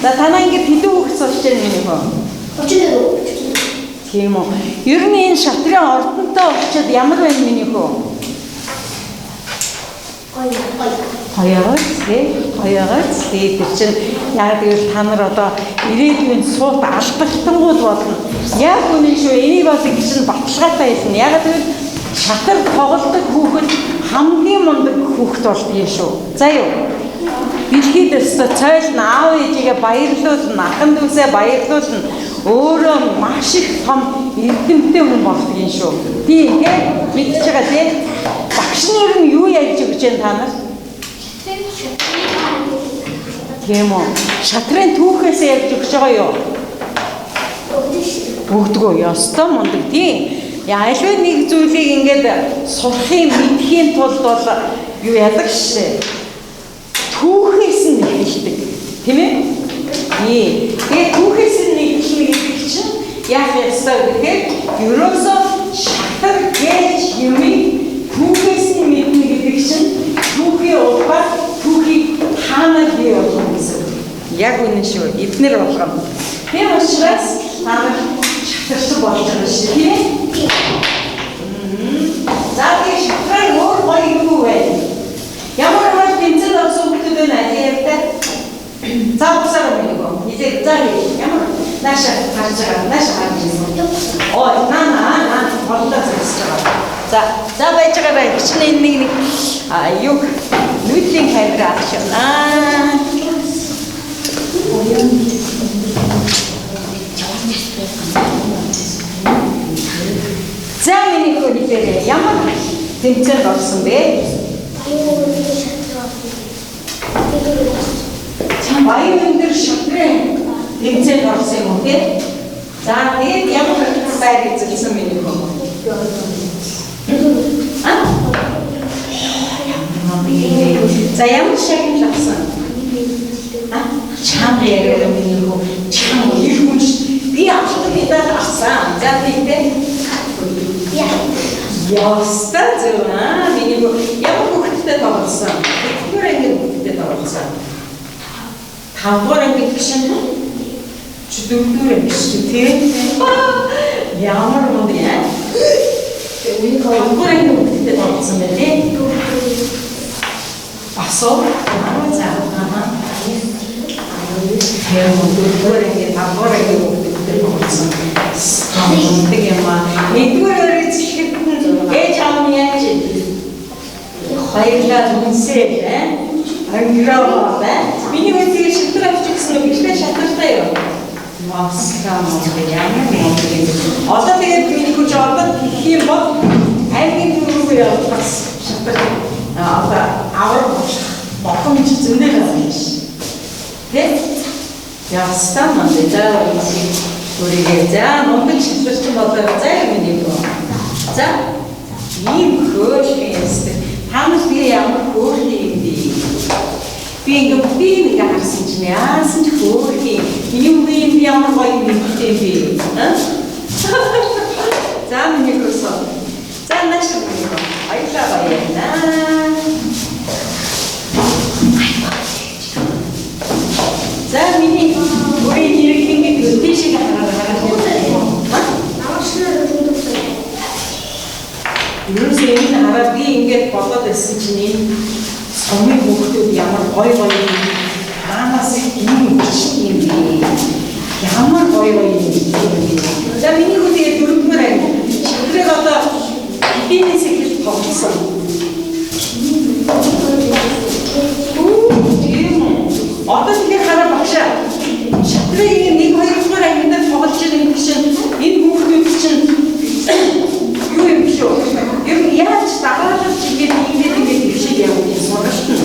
За танаа ингэ хэдэн хүүхэд сурч байна миний хөө? 34. Тийм үү. Ер нь энэ шатрын ордонтой очиод ямар байна миний хөө? Гоё гоё. Гоёгоц тий. Гоёгоц тий. Тэр чинь яг гэвэл та нар одоо ирээдүйн суут алдагтангууд болно. Яг үнэн шүү. Энийг бол их чинь баталгаатай хэлнэ. Яг гэвэл шатар тоглодог хүүхэд хамгийн мундаг хүүхэд болдгийм шүү. За юу? Дэлхийд өстө цойлно, аав ээжигээ баярлуулна, ахан дүүсээ баярлуулна. Өөрөө маш их том эрдэмтдээ хүн болдгийм шүү. Тийм ээ? Мэдчихэж байгаа тий? Багш нар нь юу ярьж өгч байна та нар? Тийм үү? Шатрын түүхээс ярьж өгч байгаа юу? Өгдөгөө ёстой мундаг тийм. Альва нэг зүйлийг ингээд сурахын мэдхийн тулд бол юу яадаг шээ. Түүхээс нь эхэлдэг. Тийм ээ? Тий. Тэгээ түүхээс нь эхэлнэ гэдэг чинь яах ёстой гэхээр ерөөсөө шатар гэж юмыг түүхээс нь мэднэ гэдэг чинь түүхийн улбаар түүхийг та нар бий болгоно гэсэн. Яг үнэн шүү. Эднэр болгоно. Тийм учраас та нар шатарсан болж байгаа шүү. Тийм ээ? За тэгээ шатрын өөр гоё юу вэ? Ямар ямар тэмцээнд орсон хүмүүс байна аль ярьтай? За бусаар минь нөгөө. Нилээ за ямар нааша харж байгаа. Нааша харж байна. Ой, наа наа наа голдоо зогсож байгаа. За, за байж байгаарай. Хичнээн нэг нэг юу нүүдлийн камера авч явнаа. За миний хөө хэлээрэй. Ямар тэмцээнд орсон бэ? Баян өндөр шатрын тэмцээнд орсон юм уу те? За тэгээд ямар байр эзэлсэн миний хөө? А? За ямар шагнал авсан? А? Чанга яриа миний хөө. Чанга ир хүн би алтан медаль авсан. За тийм дээ. Яста зөв аа миний хөө ямар хүүхэдтэй тоглосон? Хэддүгээр ангийн хүүхэдтэй тоглосон? Тавдугаар анги гişэн чи дөрөвдүгээр анги шүү тий? Ямар мундаг юм. Тавдугаар ангийн хүүхэдтэй тоглосон байх тий? Асуу. Аа за. Аа. Тэр дөрөвдүгээр анги, тавдугаар ангийн хүүхэдтэй тоглосон. Мундаг юм аа. Нэгдүгээр өргөцлөхэд нь ээж аав нь яаж баярлалаа түнсээ ээ. Ангираа бай. Миний хөө тэгээ шатар авч өгсөн үү? Гэхдээ шатартай юу? Маслаа мундаг ямар мундаг юм. Одоо тэгээд миний хүч одоо гэх юм бол аймгийн төв рүү явах бас шатар одоо авраг болох боломж зөндөө байна гэж. Тэ? Ястаа мундаг. За өөрийгөө за мундаг шатарчин болоо за миний хөө. За ийм хөөрхөн ястаа. Та нар тэгээ ямар хөөрхөн юм бэ? Би ингээ бүгдийг ингээ харсан чинь яасан ч хөөрхөн. Миний үгүй юм ямар гоё юм бэ бэ? За миний хөөсөө. За нааш миний хөө. Ерөөсөө энэ хараад би ингээд бодоод байсан чинь энэ сумын хүүхдүүд ямар гоё гоё юм. Маамаас юм бичдэг юм бэ? Ямар гоё гоё юм бичдэг юм бэ? За миний хүү тэгээд дөрөвдүгээр анги. Шатрыг одоо хэдийнээс эхэлж тоглосон. Тийм үү. Одоо тэгэхээр хараа багшаа. Шатрыг ингэ 1 2 дугаар ангинд тоглож байгаа юм чинь энэ хүүхдүүд чинь юу юм бэ шүү? Ер нь яаж дагаалж ингээд ингээд ингээд дэвшил явах юм сургалт нь.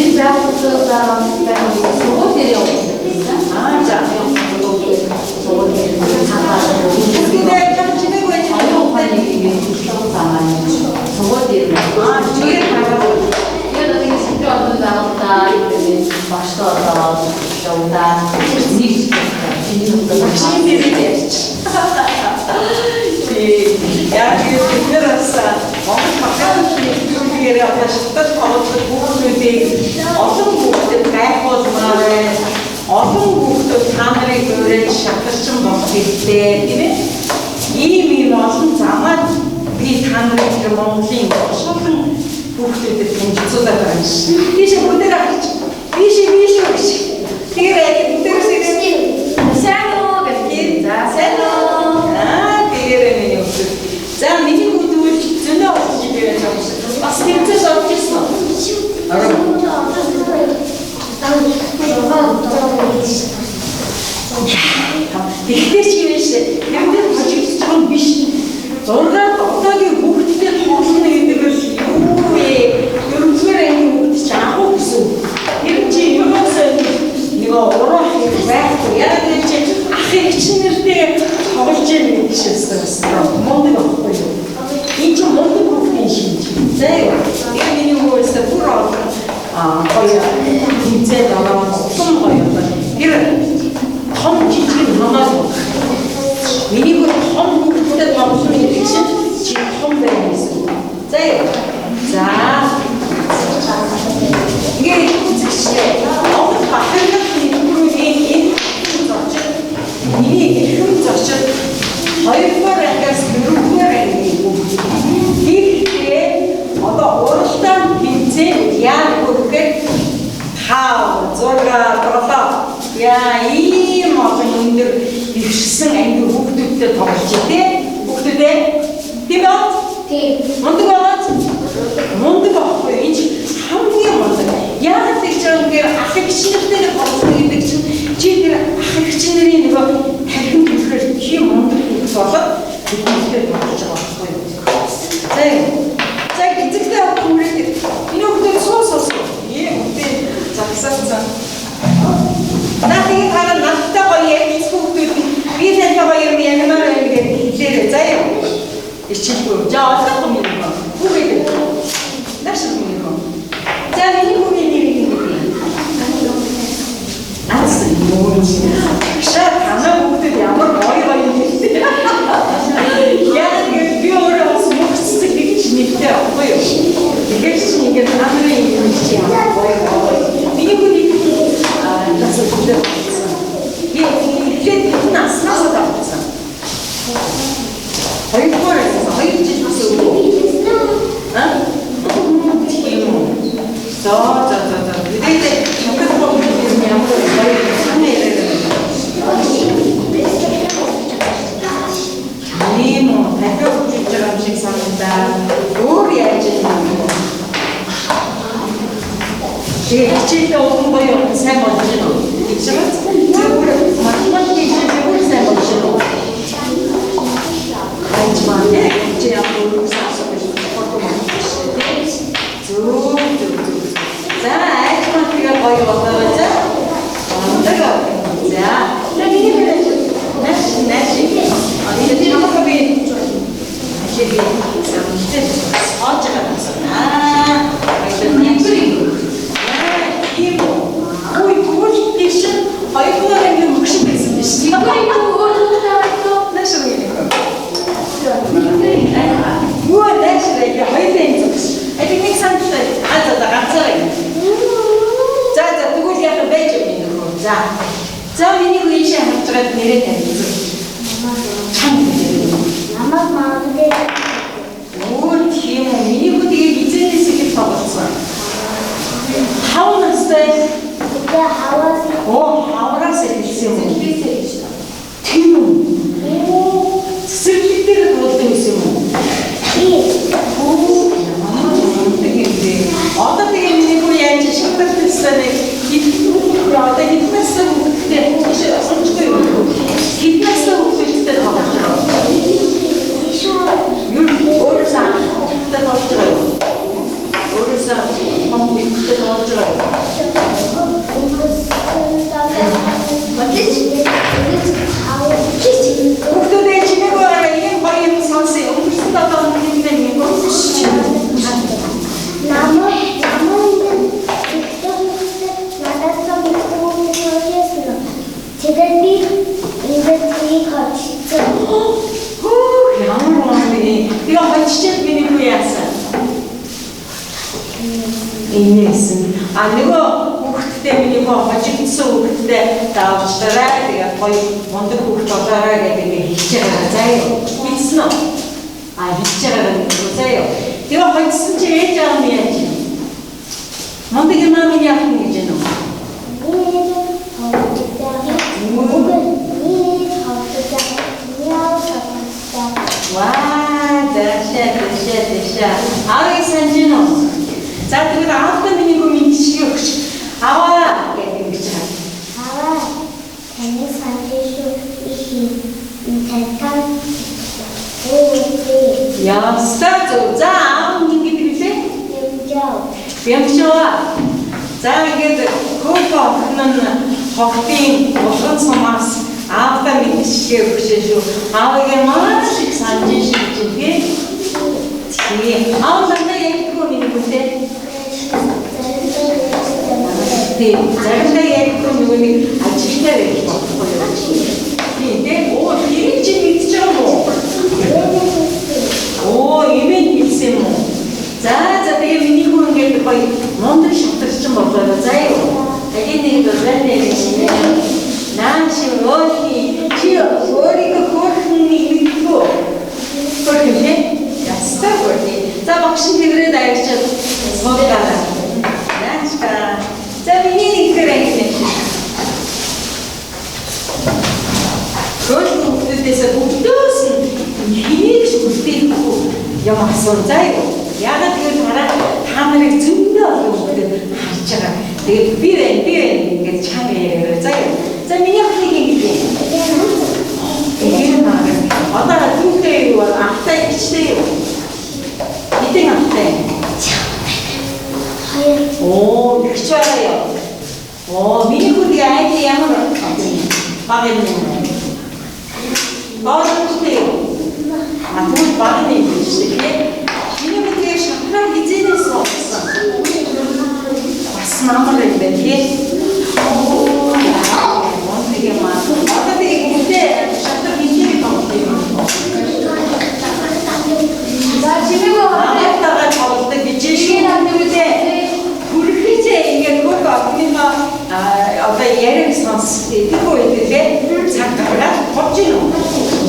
Энэ байгууллага байгууллага сургууль дээр явуулсан. Аа за. Сургууль дээр цаагаар Тэгээд яг чимээгүй байж оюун ухааны ингээд хөтлөх замаа сургууль дээр Аа чигээр хараад Тэгээд нэг сэтэл олон байгууллага юм багштай одоо явуулаа. Нэг багшийн дээрээ ярьж. Яг бид нар бас Монгол багшийн нэвтрүүлгээр одоо шатал тоглодог хүүхдүүдийг олон хүүхдэд гайхуулмаар байна. Олон хүүхдүүд та нарыг уриад шатарчин болох хэрэгтэй тийм ээ. Ийм ийм олон замаар би та нарыг тэр Монголын шулан хүүхдүүдэд танилцуулаад байгаа юм шиг. Тийш бүгдээр харж тийш тийш гэж. Тэгэхээр яг бүгдээрээ Сайн уу гэх. За сайн уу. Аа тэгээрэй миний хүүхдүүд. За миний хүүхдүүд зөндөө олон жил байж байгаа юм шиг. Бас тэмцээн содж ирсэн үү? Тэгэхээр чи юм шиг. Ямар хожигдож байгаа юм биш. 6 одоогийн хүүхдтэй тоглоно гэдэг нь юу вэ? Дөрөвдүгээр ангийн хүүхд чи анх уу гэсэн. Тэр чи юусоо нөгөө уруу хэрэг байхгүй. Яг тэр чи ах эгч нэртэй тоглож яах гэдэг чинь бас мундаг байхгүй юу? Энэ чинь мундаг хүүхдийн шинж. За юу. Тэгээ миний хүүхдээс бүр олон гоё тэмцээн ороод улам гоё одоо. Тэр том жижиг хамаагүй. Миний хүү том хүүхдтэй тоглоно гэдэг чинь чи том байна гэсэн үг. За юу. За. Ингээд үзэгчдээ Монгол бахархах нэвтрүүлгийн энэ зочин миний эрхэм зочин 2-р ангиас 4-р ангийн хүүхд. Гэхдээ одоо уралдаан тэмцээн яаж өгөх 5, 6, 7 яа ийм олон өндөр дэвшсэн ангийн хүүхдүүдтэй тоглож тий. Хүүхдүүдээ тийм үү? Тийм. Мундаг байгааз мундаг байхгүй юу? Энэ чинь хамгийн мундаг. Яагаад гэж байгаа юм гэхээр ах эгч нартай тоглосон гэдэг чинь чи тэр ах эгч нарын нөгөө тархин төрхөөр тийм мундаг хүүхд болоод биднэртэй тоглож байгаа байхгүй юу? За юу. За эзэгтэй хүүхд хүрээд энэ хүүхдүүд суу суу суу. Ээ хүүхдээ загсаацсан. За тэгээд хараа надтай гоё ярилцах хүүхдүүд би тантай гоё юм ярмаар байна гэж хэлээрэй. За юу. Ичилгүй. За олох юм юм. Хүүгээд. Нааш юм юм. За миний хүүгийн нэрийг ингэ бий. Наас юм. Шаа танаа хүүхдүүд ямар гоё гоё юм бэ? Яг ингэж би өөрөө бас мөхцөг гэж нэртэй байхгүй юу? Тэгэхээр чинь ингээд та нарын юм чи ямар гоё гоё. Миний хүүгийн нас өглөө болсон. Би эхлээд хэдэн наснаас авсан. Хоёрдугаар ангиас 2 жил бас өгөө. Аа? Тийм үү. За за за за. Тэгээд шатар болгох юм ямар гоё сайн яриад байна. Тийм үү. Дахиад хөгжиж байгаа юм шиг санагдаа. Өөр яаж юм бэ? Тэгээ хичээлээ улам гоё сайн болж байна уу? Гэж байгаа. Тэр бүр математикийн хичээлээ бүр сайн болж байна уу? Хайж маа тий. Чи ямар өөрөөсөө асуух гэж боддог юм бэ? Зөв зөв зөв. За айж маа тэгээ гоё болоорой за. Мундаг. За. За миний хэрэг нааш нааш. А энэ чамаг би хичээлээ самтай сууж байгаа гэсэн. Аа. Баярлалаа. Тийм үү. Үгүй тэгвэл тийш 2 Инээсэн. А нөгөө хүүхдтэй миний хөө хожигдсон хүүхдтэй давчлаарай. Тэгээд гоё мундаг хүүхд болоорой гэдэг нэг хэлж байгаа. За юу? Хэлсэн үү? А хэлж байгаа юм заа юу? Тэгээ хожигдсон чи ээж аав нь яаж юм? Мундаг юм аа миний яах юм гэж байна уу? Ваа, дэшээ, дэшээ, дэшээ. Аавыг санаж байна уу? За тэгвэл аавтай миний хөө мэдчихээ өгч. Аваа гэдэг ингэж байгаа. Аваа таны санаж шүү их тантай өө Ястаа зөв. За аав нь ингэ гэдэг лээ. Ямжаа. Бямшаа. За ингээд хөөхөн охин нь хогтын булган сумаас аавдаа мэдчихээ өгч шүү. Аавыг маш их санаж шив чинь тий. Тий. Аав ландаа ярьдгүй миний хүнтэй. Тий. Заримдаа ярьдгүй нөгөө нэг ажилтаа байж болохгүй юу? Тий, тий. Оо, тэрийг чи мэдчихэж байгаа юм уу? Оо, имэн хэлсэн юм уу? За, за тэгээ миний хүн ингээд гоё мундаг шатарчин болоо заа юу. Тэгээ нэг дуртай нэг наа чи өөрхий чи өөрийгөө хөөрхөн нэг мэдгүй. Хөөрхөн тий? Ястаа хөөрхий. За багш нь тэрээр аярчаад суугаад. Наачка. За миний нэг хэр анги нэг. Хөөрхөн хүмүүсээс бүгдөөс нь хэнийг ч үлдээхгүй юм асуун заа юу. Яагаад гэвэл хараа та нарыг зөндөө олон хүмүүс харж байгаа. Тэгээд би байна, би байна ингээд чанга яриараа заа юу. За миний охиныг ингэж юм. Тэгээд наа. Одоо түүхтэй юу ахтай ичтэй юу? Хэдэн ахтай? Хоёр. Оо, ихч байгаа юу? Оо, миний хүн тэгээ айд ямар баг юм уу? Баалтай юу? А тэгвэл баг нэг юм шиг тий. Миний хүн тэгээ шатраа хизээнээс болсон. Бас намар юм байна тий. Оо, мон тэгээ маа. Одоо тэгээ хүнтэй шатар хизээ тоглох юм. За чимээгүй Хамтайгаа тоглодог гэж шүү дээ. Хүрхийчээ ингээд хөрх охиныхоо одоо яриаг сонс тэр үед лээ цаг гаргаад болж гин үү?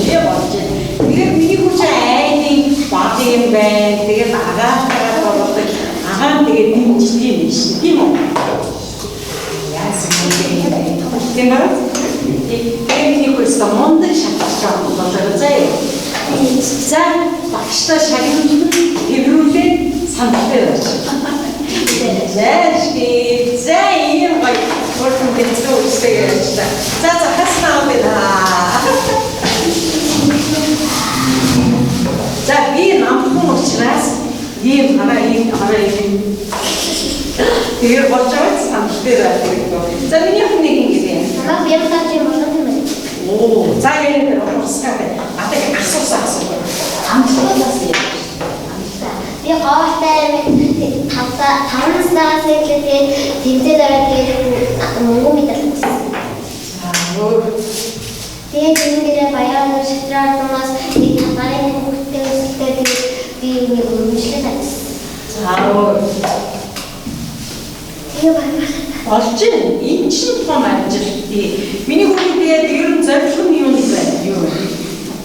Нэ болж гин. Тэгэхээр миний хүч айнын баг юм байна. Тэгээд агаатайгаа тоглодог. Агаа нь тэгээд дэмждэг юм биш тийм үү? Яасан юм бэ? Тийм үү? Тэгээд миний хүч мундаг шатарч байгаа болоо заа юу? За багштай шагналт тэрврүүлээд сандалтай байж. За за ийм гоё хөрхөн бэлтгэл үстэй ярьж та. За за хаснаа байна. За би намхан учраас ийм хараа ийм хараа ийм тэр болж байгаа сандалтай байх хэрэгтэй. За миний хүн нэг ингэ юм. Намайг бямтаач юм болоод юм байна. Оо за яриа урсгаа бай. Надад асуусан асуу. Амжилттай бас яа. Би гоолтай 5 наснаас эхлээд тэмцээд ороод тэгээд мөнгө мэдэл авсан. За өөр Тэгээд тэрнээрээ баян шатраар нэг таларын хүүхдтэй өсөлтөө тэгээд би нэг өргөмжлөл авсан. За өөр Тэгээ баян. Болж байна. Энэ чинь том амжилт. Миний хүүхэд тэгээд ер нь зорилго нь юу вэ? Юу вэ?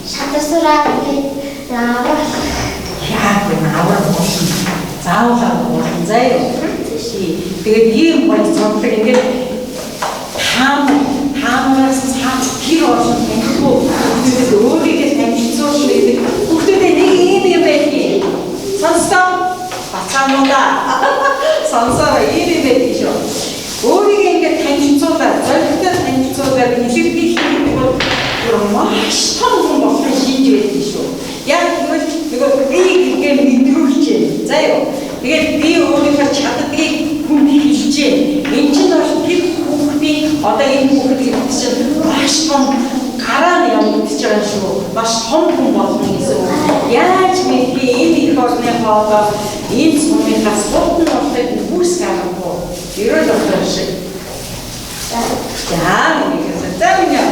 Шатар сураа тэгээд авах Яа вэ? Авар болно. Заавал авар болно. За юу? Тэгээд ийм гоё зурдаг ингээд таамраас цаа хэр олон танихгүй хүүхдүүдэд өөрийгөө танилцуулна гэдэг. Хүүхдүүдэд нэг ийм юм байдгийг. Сонстоо бацаануудаа сонсоорой ийм юм байдгийг шүү. Өөрийгөө ингээд танилцуулаад, зоригтой танилцуулаад илэрхийлэх гэдэг бол бүр маш том хүн болохын шинж байдаг шүү. Яг тэгвэл нөгөө би гэдгээ мэдрүүлж байна. За юу? Тэгээд би өөрийнхөө чаддгийг хүнд хэлж байна. Энэ чинь бол тэр хүүхдийн одоо энэ хүүхэд гэдэг чинь маш том гараа нь явагдаж байгаа шүү. Маш том хүн болно гэсэн үг. Яаж мэдхий энэ их орныхоо одоо энэ сумынхаас хутан болохыг бүс гаргахгүй. Ерөөл одоо шиг. За миний за миний.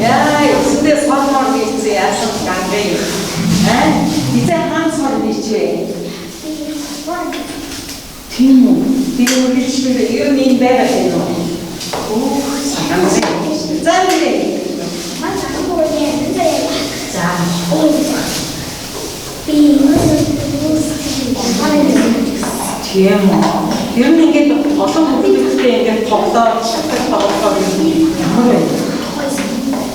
Яа, өсөндөө сормор хийсэн яасан гангай. Аа, эзэн хаан сор нийчвэ. Би үргэлжлүүлээ. Ер нь энэ байгаа юм уу? Өөх, санаа. За нэрээ. За. Тийм үү. Ер нь ингээд олон хүүхдүүдтэй ингээд тоглоод шатар тоглохоор ер нь ямар вэ?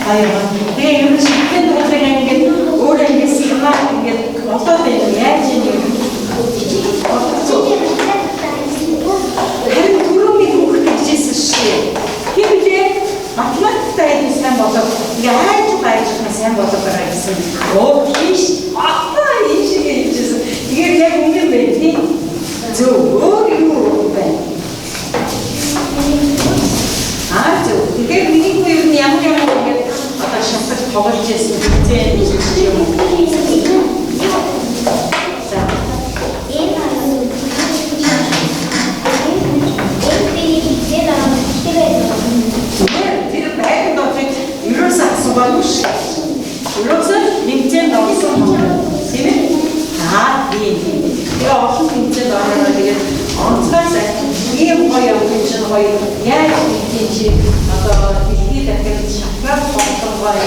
Баяа. Тэгээ ер нь шатны тоглолтыг ингээд өөр ингээд санаа ингээд болоод байна. Яаж юм бэ? Харин түрүүний хүүхэд гэжсэн шээ. Тийм билээ. Математиктай айгүй сайн болоод ингээ айж гайж сайн болоод байгаа гэсэн. Оо тийш. Аа ийм шиг хэлжсэн. Тэгэхээр яг үнэн байна тийм. Зөв өөр юу байна? Аа зөв. Тэгэхээр миний хүү ер нь ямар ямар ингээд одоо шатар тоглож байсан тийм юм уу? За. Зүгээр тэр байгаль дотрыг ерөөсөө асуугаагүй шүү. Ерөөсөө хэмжээнд орсон тийм ээ? Аа тийм. Тэгээ олон хэмжээнд ороод тэгээд онцгой сайхан ийм гоё юм чинь гоё яаж хийх чи одоо дэлхийд дахиад шатраад тоглоом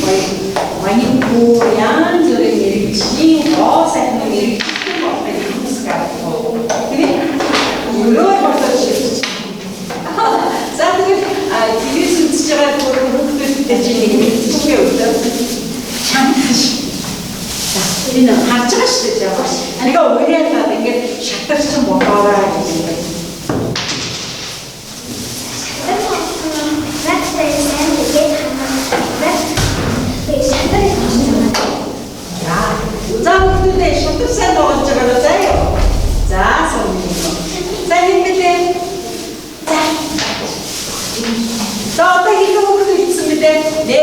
гоё маникюр янз бүрийн мэргэжлийн гоо сайхан мэргэжлийн болохыг хүсэх юм. Тийм ээ? Өрөө болоод шилжиж. За тэгэл телевиз үзэж байгаа хүүхдүүдтэй чинь нэг мэдчихээ өглөө. Чамташ. За энэ харж байгаа шүү дээ жаа. Нэг уриалаад ингээд шатарчин болоорой гэж ингээд. За хүүхдүүдээ шатар сайн тоглож байгаа заа юу? За сонирхол. За хэн бэлээ? За. За одоо хэдэн хүүхэд ирсэн бэлээ? 1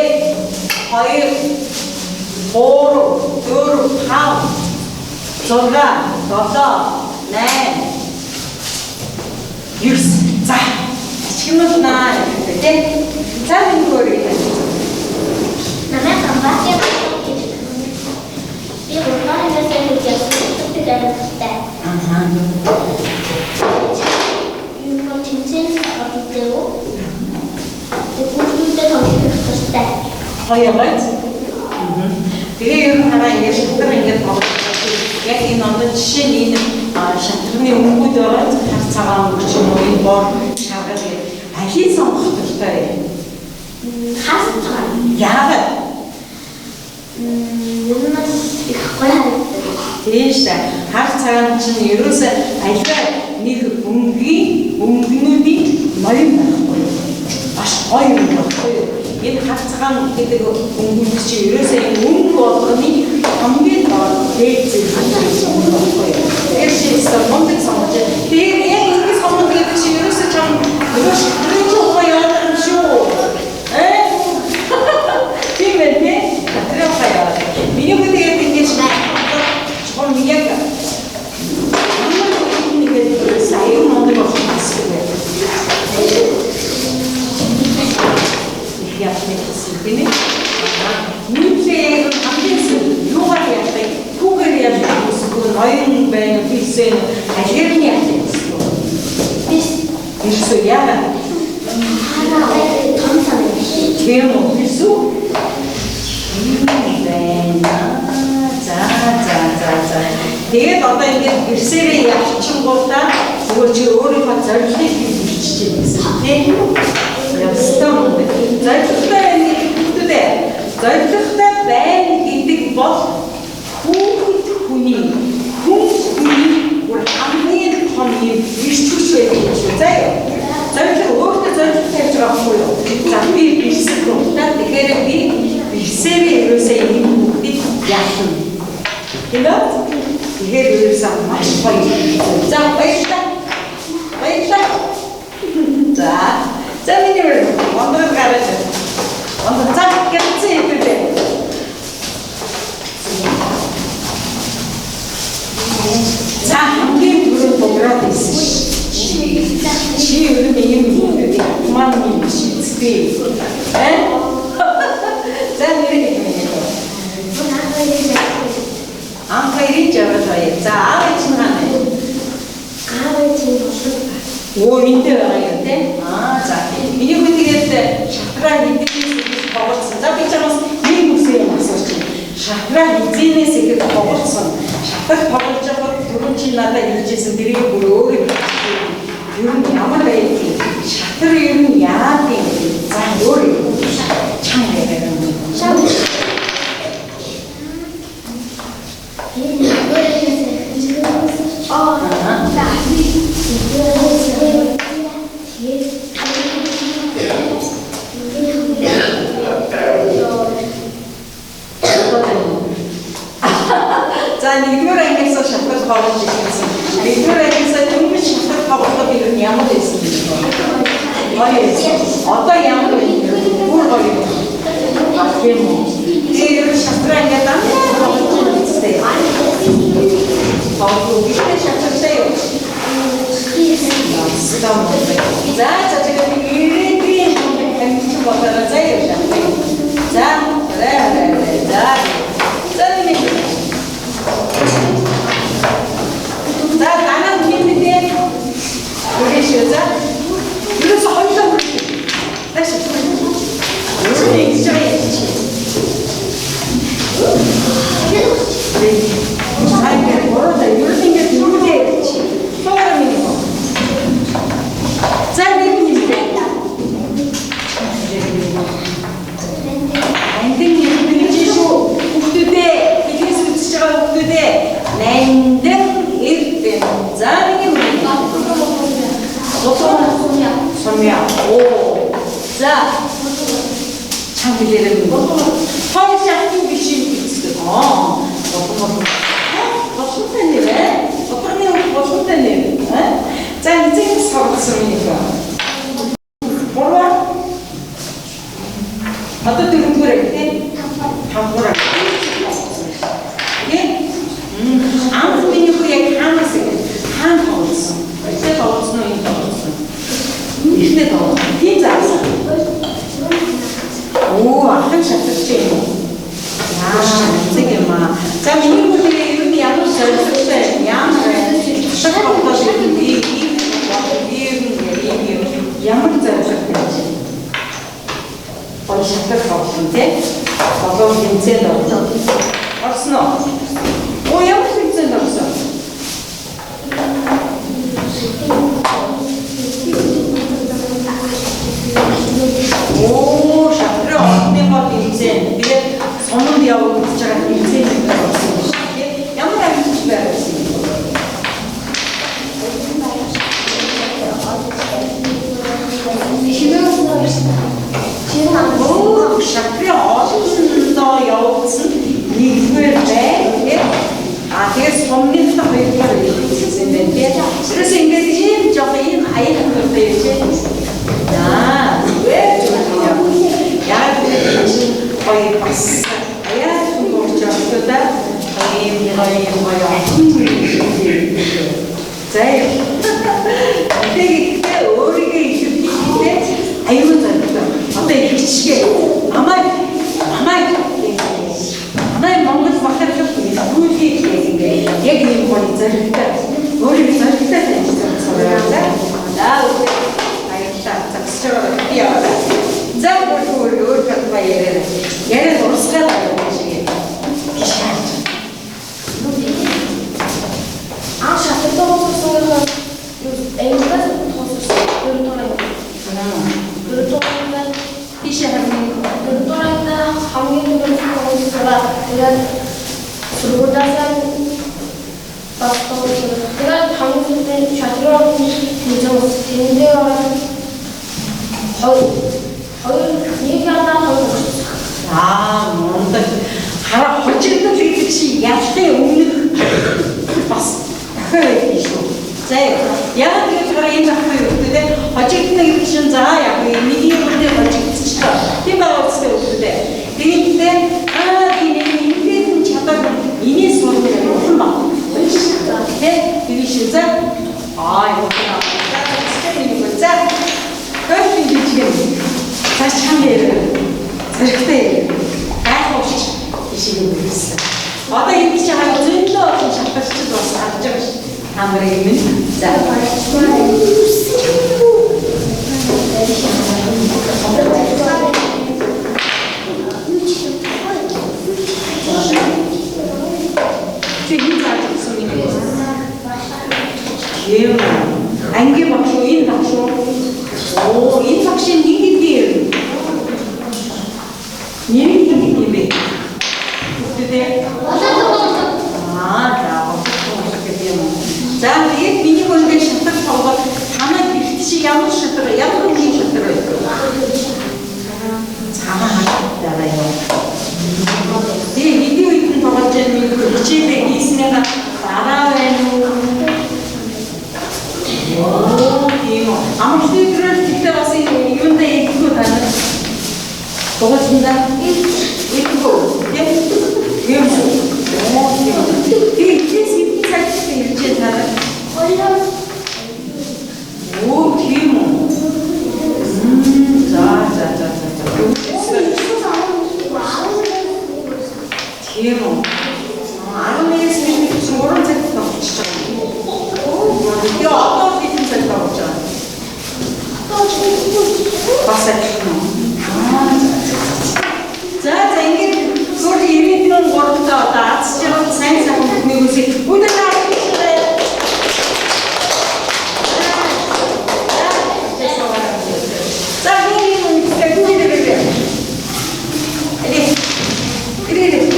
2 3 4 5 6 7 8 9. За. Чимэлнаа гэдэг тийм. За энэ өөрийг танилцуулъя. Намайг Амбатын гэж би гурван ангиас хэлж явсан. Аа. Юу тэмцээн ордог. Хүүхдүүдтэй тоглох хэрэгтэй. Гоё гоё. Тэгээ ер нь хараа ингээд шатар ингээд тоглож яг энэ одоо жишээ нь энэ шатарны өнгүүд байгаа хар цагаан өнгө ч юм уу энэ бор шаргал гэх алийг сонгох дуртай вэ? Хар цагаан. Яагаад? Ер нь бол их гоё харагддаг. Тийм шүү дээ. Хар цагаан чинь ерөөсөө альва нэг өнгийн өнгөнүүдийн ноён байхгүй юу? Маш гоё юм байхгүй юу? Энэ хар цагаан гэдэг өнгөнүүд чинь ерөөсөө энэ өнгө болгоны хамгийн доор дээд зэрэг байхгүй юу? Тэр чинь мундаг сонгож. Тэгэхээр яг ингэ сонгоно гэдэг чинь ерөөсөө чам нөгөө шатрын тухай яваад юм шүү. Э? Тийм ээ тий? Шатрын тухай яваад. Миний хувьд тэгээд ингэж чухам яг ямар нэг ерөөсөө аюу мундаг болох гэсэн юм. Их ясны гэсэн тийм ээ. Нийтлээ хамгийн сүүл юугаар яахыг түүгээр яахыг хүсэхгүй ноён байна хийсэн алиэр нь яахыг хүсэхгүй. Биш. Ерөөсөө яагаад? Хараа том том биш. Тийм үү? Ерөөсөө юм байна. За за за за. Тэгээд одоо ингээд гэрсээрээ явчихгуудаа зүгээр чи өөрийнхөө зорилгыг бичиж чинь гэсэн тийм үү? Явстаа мундаг. Зорилготой байна гэдэг хүүхдүүдээ. Зорилготой байна гэдэг бол хүүхэд хүний хүн хүний бүр хамгийн том юм эрч хүч байдаг юм шүү. За юу? Зорилго өөртөө зорилго тавьж байгаа байхгүй юу? За би бэрсэх дуртай. Тэгэхээр би бэрсээрээ ерөөсөө энэ хүүхдийг яахна. Тийм үү? Тэгэхээр ерөөсөө маш гоё. За баярлалаа. Баярлалаа. За. За миний ондор гараад. Ондор за гэрцээ хэвлээ. За хамгийн түрүүнд буграад ирсэн ш. Чи ер нь ийм хүүхдүүдийг маань юм биш үстэй. Э? За нэрийг хэлнэ. Анх хоёрын жаргал баяр. За аав ээж нь хаана вэ? Аав ээж нь болон Өө энд байгаа юм тий. Аа за. Миний хүү тэгээд шатраа хэдийнээс эхэлж тоглолцсон. За би чамаас нэг үсэг юм асууж байна. Шатраа хэзээнээс эхэлж тоглолцсон. Шатар тоглож байхад түрүүн чи надад хэлжсэн тэрийг бүр өөр юм. Ер нь ямар байдгийг шатар ер нь яадаг юм. За өөр юм. Чам яриа юм. За нэгдүгээр ангиас шатар тоглож эхэлсэн. Нэгдүгээр ангиас дөнгөж шатар тоглоход ер нь ямар байсан бэ? Гоё байсан. Одоо ямар вэ? Бүр гоё юм. А тийм үү. Тэгээ ер нь шатраа ингээд дандаа тоглож байгаа үстэй. Тоглох гэхдээ шатартай юу? За за тэгээд ирээдүйн амжилт болоорой заа юу шатар. За арай арай за. За нэг. За танаа хин мэдээ. Үргэлж за. Ерөөсө хоёулаа үргэлж. Тааш. Юу ингэж байгаа юм чи? За ингээд гурван ер нь ингээд дөрвөлээ чи. Туугаар минь. За нэг мэдээ. Нандин эрдэнэ шүү. Хүүхдүүдээ телевиз үзэж байгаа хүүхдүүдээ нандин эрдэнэ. За нэг юм. Сумья. Оо. За. Чам хэлээрэй. Хоёр шахтын биш юм гэсэн. Аа. Болонтой нэр ээ. Боторны болонтой нэр. Аа. За эзэн сургасан миний хөө. Гурван. Одоо дөрөвдүгээр анги тийм. Тавдугаар анги. Тийм. Анх миний хөө яг хаанаас ингэ хаана тоглосон? Эхлээ тоглосон уу, энэ тоглосон? Эхлээ тоглосон. Тийм заасан. Оо, ахын шатарч юм уу? Яа, зэг юм аа. За миний хөө тэгээ ер нь ямар зорилготой, ямар шат тоглож би би ямар зорилготой байж байна? Гол шатар тоглоно тий. Болов тэмцээнд орсон. Орсон уу? Оо, ямар тэмцээнд орсон? Оо, шатрын ордныхоо тэмцээн. Тэгээд суманд явагдаж байгаа тэмцээнд орсон юм шиг тий. Ямар амжилт байсан юм бэ? Оо, шатрын олондоо явагдсан нэгдүгээр бай тий. А тэгээд сумныхаа хоёрдугаар хэлсэн юм байна тий. Тэрээс ингээд ийм жоох ийм аяг дуртай юм чи. За, зүгээр зүгээр юм. Яг чинь гоё бас аяа хөнгөрч явагдаа ийм гоё юм гоё. За. Тэгээд өөрийгөө илэрхийлэхдээ аюул зоригтой. Одоо ихчгээ намайг намайг манай Монгол бахархах нэгдүүлгийг ингээ яг ийм гоё зоригтой. Өөрийгөө зоригтой таньж сураа. За. За баярлалаа. Загсч байгаа би яваа. За бүр өөр өөр яриа. Яриа урсгаад байгаа юм шиг. Биш хаач. Аа шатар тоглосон юу ангиас тоглосон дөрөвдүгээр анги. Дөрөвдүгээр анги Тийш харин дөрөвдүгээр ангид хамгийн түрүүнд тоглосон тэгээд сургуулиасаа бас тоглосон. Тэгээд хамгийн түрүүнд шатрын тэмцээн тэндээ ороод хоёр нэг янзаар хоёр өгсөн. Аа, мундаг. Хараа хожигдол гэдэг чинь ялтын өмнөх бас дахиад байдаг шүү. За яг тэгвэл хараа энэ ах юу гэдэг те хожигдно гэдэг чинь за яг нэг юм дээр хожигдчихлоо. Тийм байгаа үстэй өгдөө. Тэгээд те аа би нэг ингээд нь чадаагүй энийг сурах улам баг. Тэ тэр шиг за аа юу гэх за гол жижиг за чам яриа. Зэрэгтэй яриа. Гайхуулч тийш юм байсан. Одоо энэ чинь хараа зөндлөө олон шатарчд бас харж байгаа ш. Та нарын юм. За. Чи хэн зааж өгсөн юм бэ? Тийм. Ангийн багш уу, энэ багш уу? Оо, энэ багшийн нэг гэдэг юм. Нэр нь хэн гэдэг юм бэ? Хүүхдүүдээ. Аа, за, гэдэг юм уу? За, тэгээд миний хөндөд шатар тоглоод танай гэрт чи ямар шатар, ямар өнгийн шатар вэ? Цагаан хатаараа юу. Тэгээ хэдийн үед нь тоглож байгаа юм бэ? Хичээлээ хийснээр дараа байна уу? Оо, тийм үү. Амралтын өдрөөр тэгтээ бас юундаа идэггүй та нар. Дугуйсандаа идэггүй. Тийм үү? Оо, тийм үү. Тэгээ хичээс хэдэн цагт ирж байна та нар? Оо, тийм үү. За, за, за, за, за. Тийм үү. 11-ээс нэг 3 цагт тоглож байгаа юм. Тэгээ одоо хэдэн цаг тоглож байгаа юм? Бас адилхан уу? Аа, за, за, ингээд сүүлийн 93-нд одоо аз жаргал сайн сайхан бүхнийг үсэй. Бүгд алкишлаа. За, би юм гэдэг үү? Эли. Эли.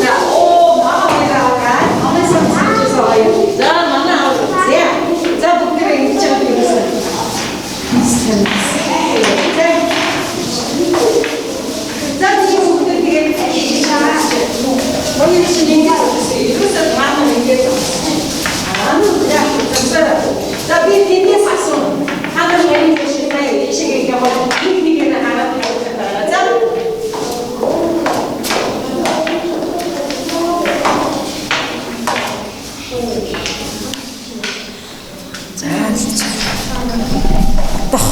За, оо, мама хоёроо манай сан цаашаа. За, манай аав. За. За, бүгдээ ингэж байгаа юм байна. За. За, чи бүгдээ тэгээд Моёр чинь ингэж үзсэн. Ерөөсөө та нар ингэж үзсэн. Аа, за, за, би тэндээс асууна. Та нар миний тийш та ийшээ яваад нэг нэгээр хараад явах байгаа. За. За, за. Дох.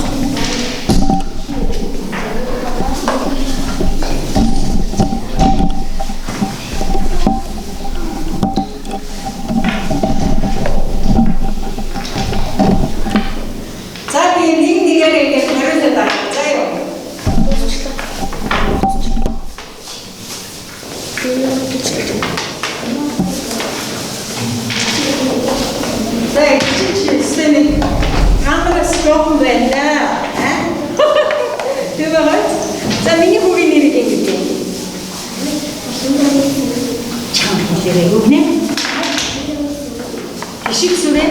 За, би нэг нэгээр ингэж хариулаад байгаа. За юу. За, чи чи нэг камераас жоохон байна да. Аа? Тэр байгаа. За, миний хүүгийн нэрийг ингэж юм. Чам хэлээрэй юу нэ? Ишиг сүрэ?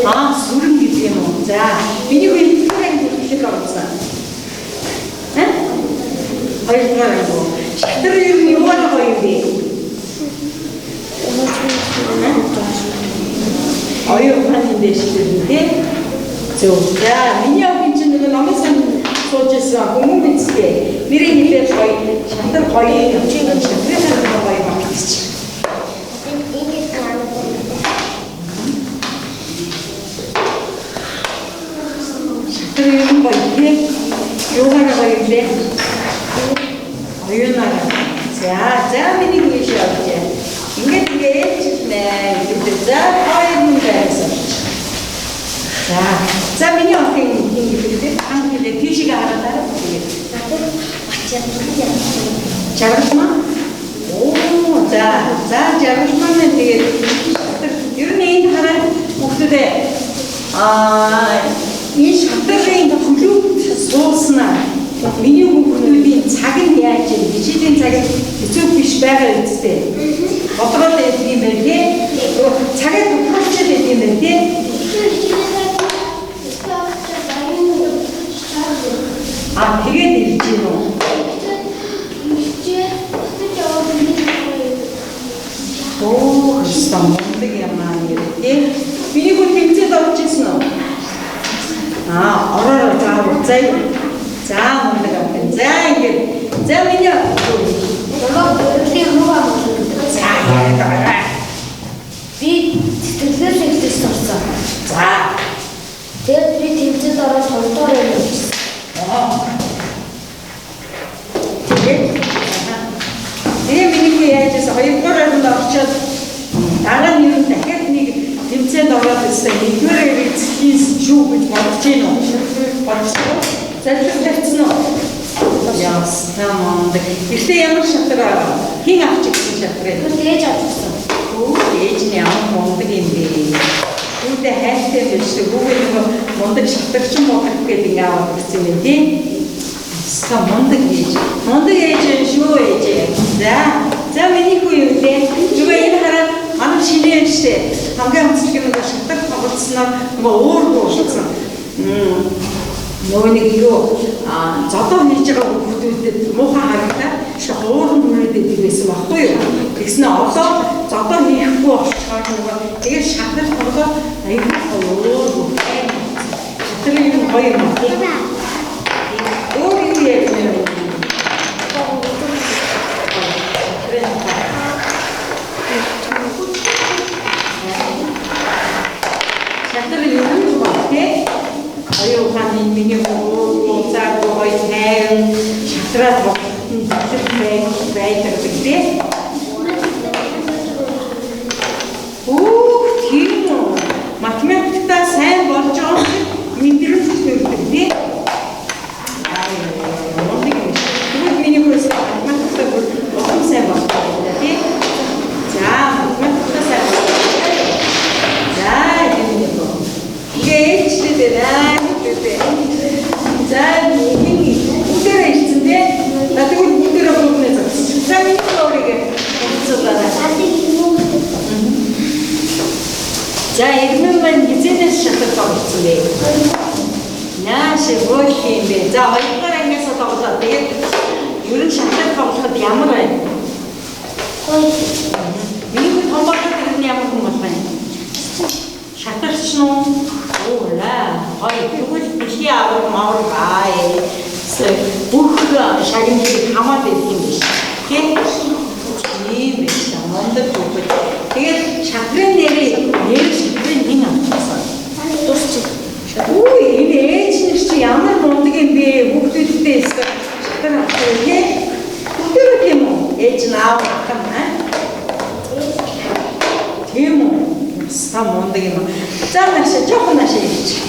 Аа, сүрэн гэдэг юм уу? За, миний хүү хэдгээр анги хүртэлх орсон. Аа? Хоёрдугаар анги. Шатар ер нь юугаар гоё юм бэ? Оюун ухааны дэвшлэр тий. Зөв. За, миний охин чинь нэг номын сан сууж исэн хүмүүн мэдстэй. Нэрийн хэлээр гоё, шатар гоё, шатрын гоё багтчих. Шатар ер нь гоё тий. Юугаар гоё юм бэ? Оюунаараа. За, за миний хүү шиг авчаа. Ингээд ингээд ээлжлэнэ. За, хоёр мөн байсан. За, за миний охин ингэ гэдэг хан хэлээ тийшээ хараад дараа тэгээд. Жаргалмаа. Оо, за, за жаргалмаа маань тэгээд ер нь энд хараад хүүхдүүдээ аа энэ шатрын клубт сууснаа миний хүүхдүүдийн цаг нь яаж юм хичээлийн цаг нь хэцүү биш байгаа үстэй. Бодроод байдаг юм байна тий. Цагаа тохируулчихад байдаг юм байна тий. А тэгээд ирж гин үү? Оо, хэвсэн мундаг юм аа нэр тий. Миний хүү тэмцээд орж ирсэн үү? Аа, ороор заавал заа. За мундаг юм. За ингээд. За миний за Би тэтгэлээр ихтэй сурсан. За. орчоод дараа нь ер нь дахиад нэг тэмцээнд ороод ирсэн нэгдүгээр хэрэгцлийн шүү гэж бодож байна уу? Бодож байна уу? Зорилго тавьсан уу? Яасан мундаг. Гэхдээ ямар шатар аа? Хэн авч ирсэн шатрыг? Тэгэж авчихсан. Хүү ээж нь ямар мундаг юм бэ? Хүүдээ хайртай байж тэг хүүгээ нөгөө мундаг шатарчин болох гээд ингэ аваад ирсэн юм тий. Ста мундаг ээж. Мундаг ээж юм шүү ээж. За. За миний хүү юу лээ? Нөгөө энэ хараа манай шинэ юм штэ. Хамгийн онцлог нь нөгөө шатар тоглолцсноор нөгөө уургүй болсон. Нөгөө нэг юу зодоо хийж байгаа хүүхдүүдэд муухай харагдаад шиг ууран хүрээд идэг байсан байхгүй юу. Тэгснэ одоо зодоо хийхгүй болчихоор нөгөө тэгээд шатар тоглоод аюул уургүй. Шатрын юм гоё юм аа. Өөр юу ярьж байна вэ? Шатар юу юм бэ? Тэ? Оюун ухааны миний хүү цаагүй гоё тайван шатраад болгох бэлэг байдаг тий. Өөх тийм үү. Математиктаа сайн болж байгаа юм шиг мэдрэмж төрдөг тий. Аа мундаг юм. Тэгвэл миний хөөс математиктаа бүр улам сайн болох юм тий. За математиктаа сайн болох. За энэ юм. Гээчтэй дээ. За нэг бүгдээрээ ирсэн тий. За тэгвэл бүгдээрээ бүгднээ зогсчих. За миний өөрийгөө буцуулаарай. За эрмэн маань хизэнээс шатар тоглолцсон бэ? Нааш хөөх юм бэ. За хоёрдугаар ангиас тоглолоо. Тэгээд ер нь шатар тоглоход ямар байна? Гоё. Миний хүү том болоод тэр нь ямар хүн болох юм? Шатарч нь уу? Уула. Гоё. Тэгвэл дэлхийн аварга маварга аа. Бүх шагналыг хамаад идэх юм биш. Тэ? Тийм биш. Мундаг хүүхэд. Тэгээд шатрын нэрийг нэр шатрын хэн авчихсан? Дурч. Үгүй энэ ээж нар чи ямар мундаг юм бэ? Хүүхдүүдтэй эсвэл шатар авчих тий? Бүгдээрээ тийм үү? Ээж нь аав ах нь аа? Тийм үү? Са мундаг юм. За наашаа жоохон наашаа ирчих.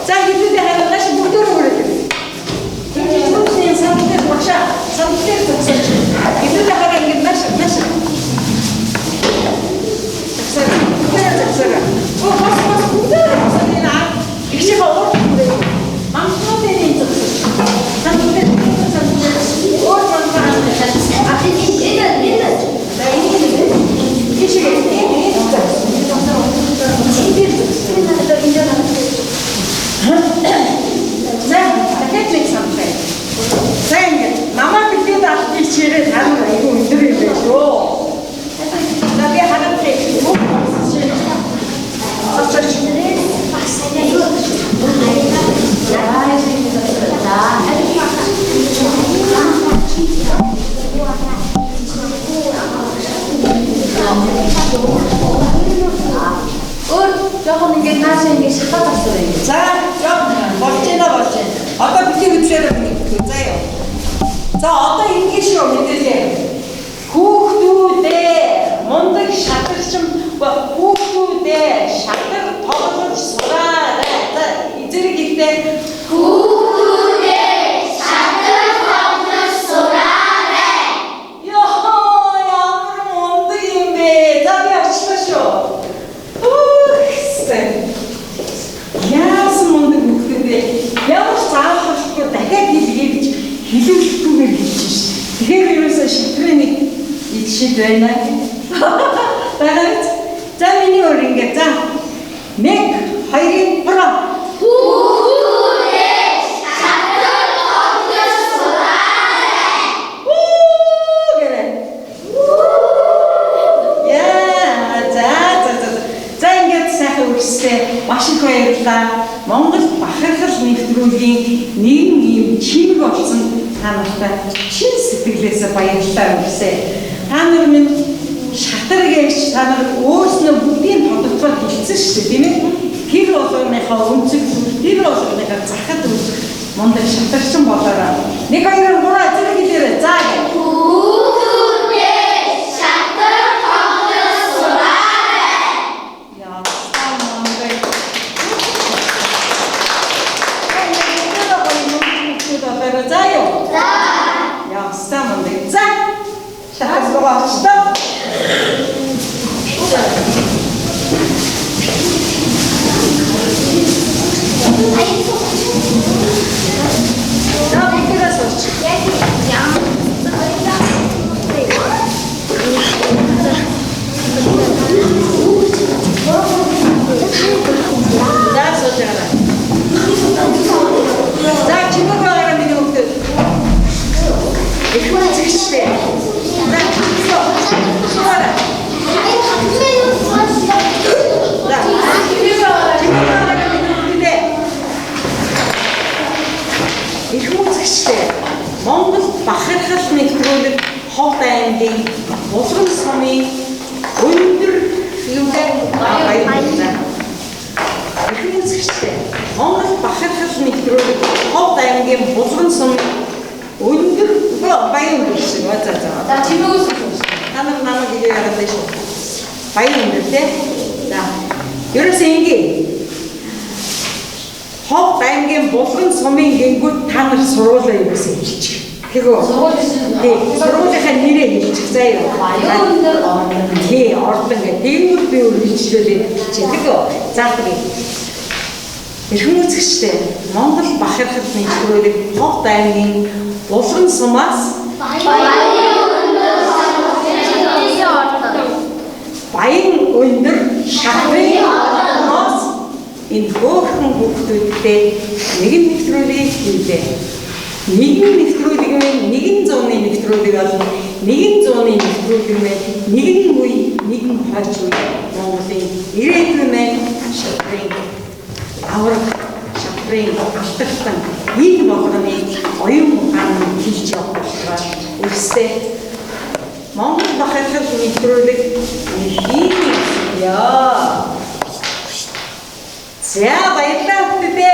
За хэдүүлээ хараа наашаа бүгдээрээ хүрээд ир. Тэр сандал дээр багшаа сандал дээр зогсооч. Хэдүүлээ хараа ингэ наашаа наашаа. Зогсоорой. Бүгдээрээ зогсоорой. Оо бас бас бүгдээрээ зогсоорой. Энэ аа ихшээ уур хүрээ. Мамтнуудын энэ зогсооч. Сандал дээр сандал дээр өөр мамтаа аа Энэ энэ за энэ тийшээ энэ энэ зогсоо. Энэ дээр зогсоо. За дахиад нэг саналаа. За ингэ намайг бэлдээд авчиж чирээ та нар айгүй өндөр юм байна шүү. За би хараад бүх зогсооч. Өөр жоохон ингээд наашаа ингээд шатаад авсан юм. За жоохон болж байна болж байна. Одоо битгий хөдлөөрэй миний хүүхдүүд заа юу. За одоо ингэ шүү мэдээлээ. Хүүхдүүдээ мундаг шатарчин хүүхдүүдээ шатар тоглож сураарай. За зэрэг ихтэй Хүүхдүүдээ шатар тоглож сураарай. Йоо ямар мундаг юм бэ. За би очлоо шүү. Үхсэн. Яасан мундаг хүүхдүүдээ ямар ч зааварчгүй дахиад хэлье гэж хэлүүлэхгүйгээр хэлж шин. Тэгэхээр ерөөсөө шатрын нэг ид шид байна. Байгаа биз? За миний өөр ингэ за 1 2 3 Хүүхдүүдээ шатар тоглож сураарай. Үү гэрэ. Яа, за за за. За ингээд сайхан үргэлжлээ. Маш их баярлалаа. Монгол бахархал нэвтрүүлгийн нэгэн ийм чимэг болсон та нартай чин сэтгэлээсээ баярлалаа үргэлжлээ. Та нар минь шатар гэж та нар өөрснөө бүгдийг тодорхой хэлсэн шүү дээ, тийм ээ? Тэр болгоныхоо өнцөг, тэр болгоныхоо захад үзэх мундаг шатарчин болоорой. 1 2 3 зэрэг хэлээрэй. За гэх. Хүүхдүүдээ шатар тоглож Яасан мундаг. За. Шатар руу очлоо. За бүгдээрээ сууч. За сууж байгаарай. За чимээг байгаарай миний хүүхдүүд. Их үзэгчтэй. За суугаарай. За чимээг байгаарай миний хүүхдүүдээ. Их үзэгчтэй. Монгол бахархал нэвтрүүлэг Ховд аймгийн Булган сумын өндөр юугаар баяр. Эрхэм үзэгчдээ, Монгол бахархал нэвтрүүлэг Ховд аймгийн Булган сум өндөр баян өндөр шиг. За за. За чимээгөөс сууж. Та нар намайг ингэ яагаад вэ шүү. Баян өндөр тий. За. Ерөөсөө ингэ. Ховд аймгийн Булган сумын гингүүд та нар сургуулаа ерөөсөө хэлчих. Тэгөө. Сургуулийн Тий. Сургуулийнхаа нэрээ хэлчих заа юу. Баян өндөр ордон. Тий, ордон гэх. Тэгэнгүүт би үргэлжлүүлээд хэлчихье. Тэгөө. За тэгье. Эрхэм үзэгчдээ, Монгол бахархал нэвтрүүлэг Ховд аймгийн Булган сумаас баян өндөр шатрын ордоноос энэ хөөрхөн хүүхдүүдтэй нэгэн нэвтрүүлгийг хийлээ. Нэгэн нэвтрүүлэг нь нэгэн зууны нэвтрүүлэг бол нэгэн зууны нэвтрүүлэг нь нэгэн үе, нэгэн хойч үе Монголын ирээдүйн маань шатрын авраг, шатрын алтартан энэ болгоны оюун ухаан хэлж явах болтугай өрстэй. Монгол бахархал нэвтрүүлэг нэхийн яа. За баярлалаа хүүхдүүдээ.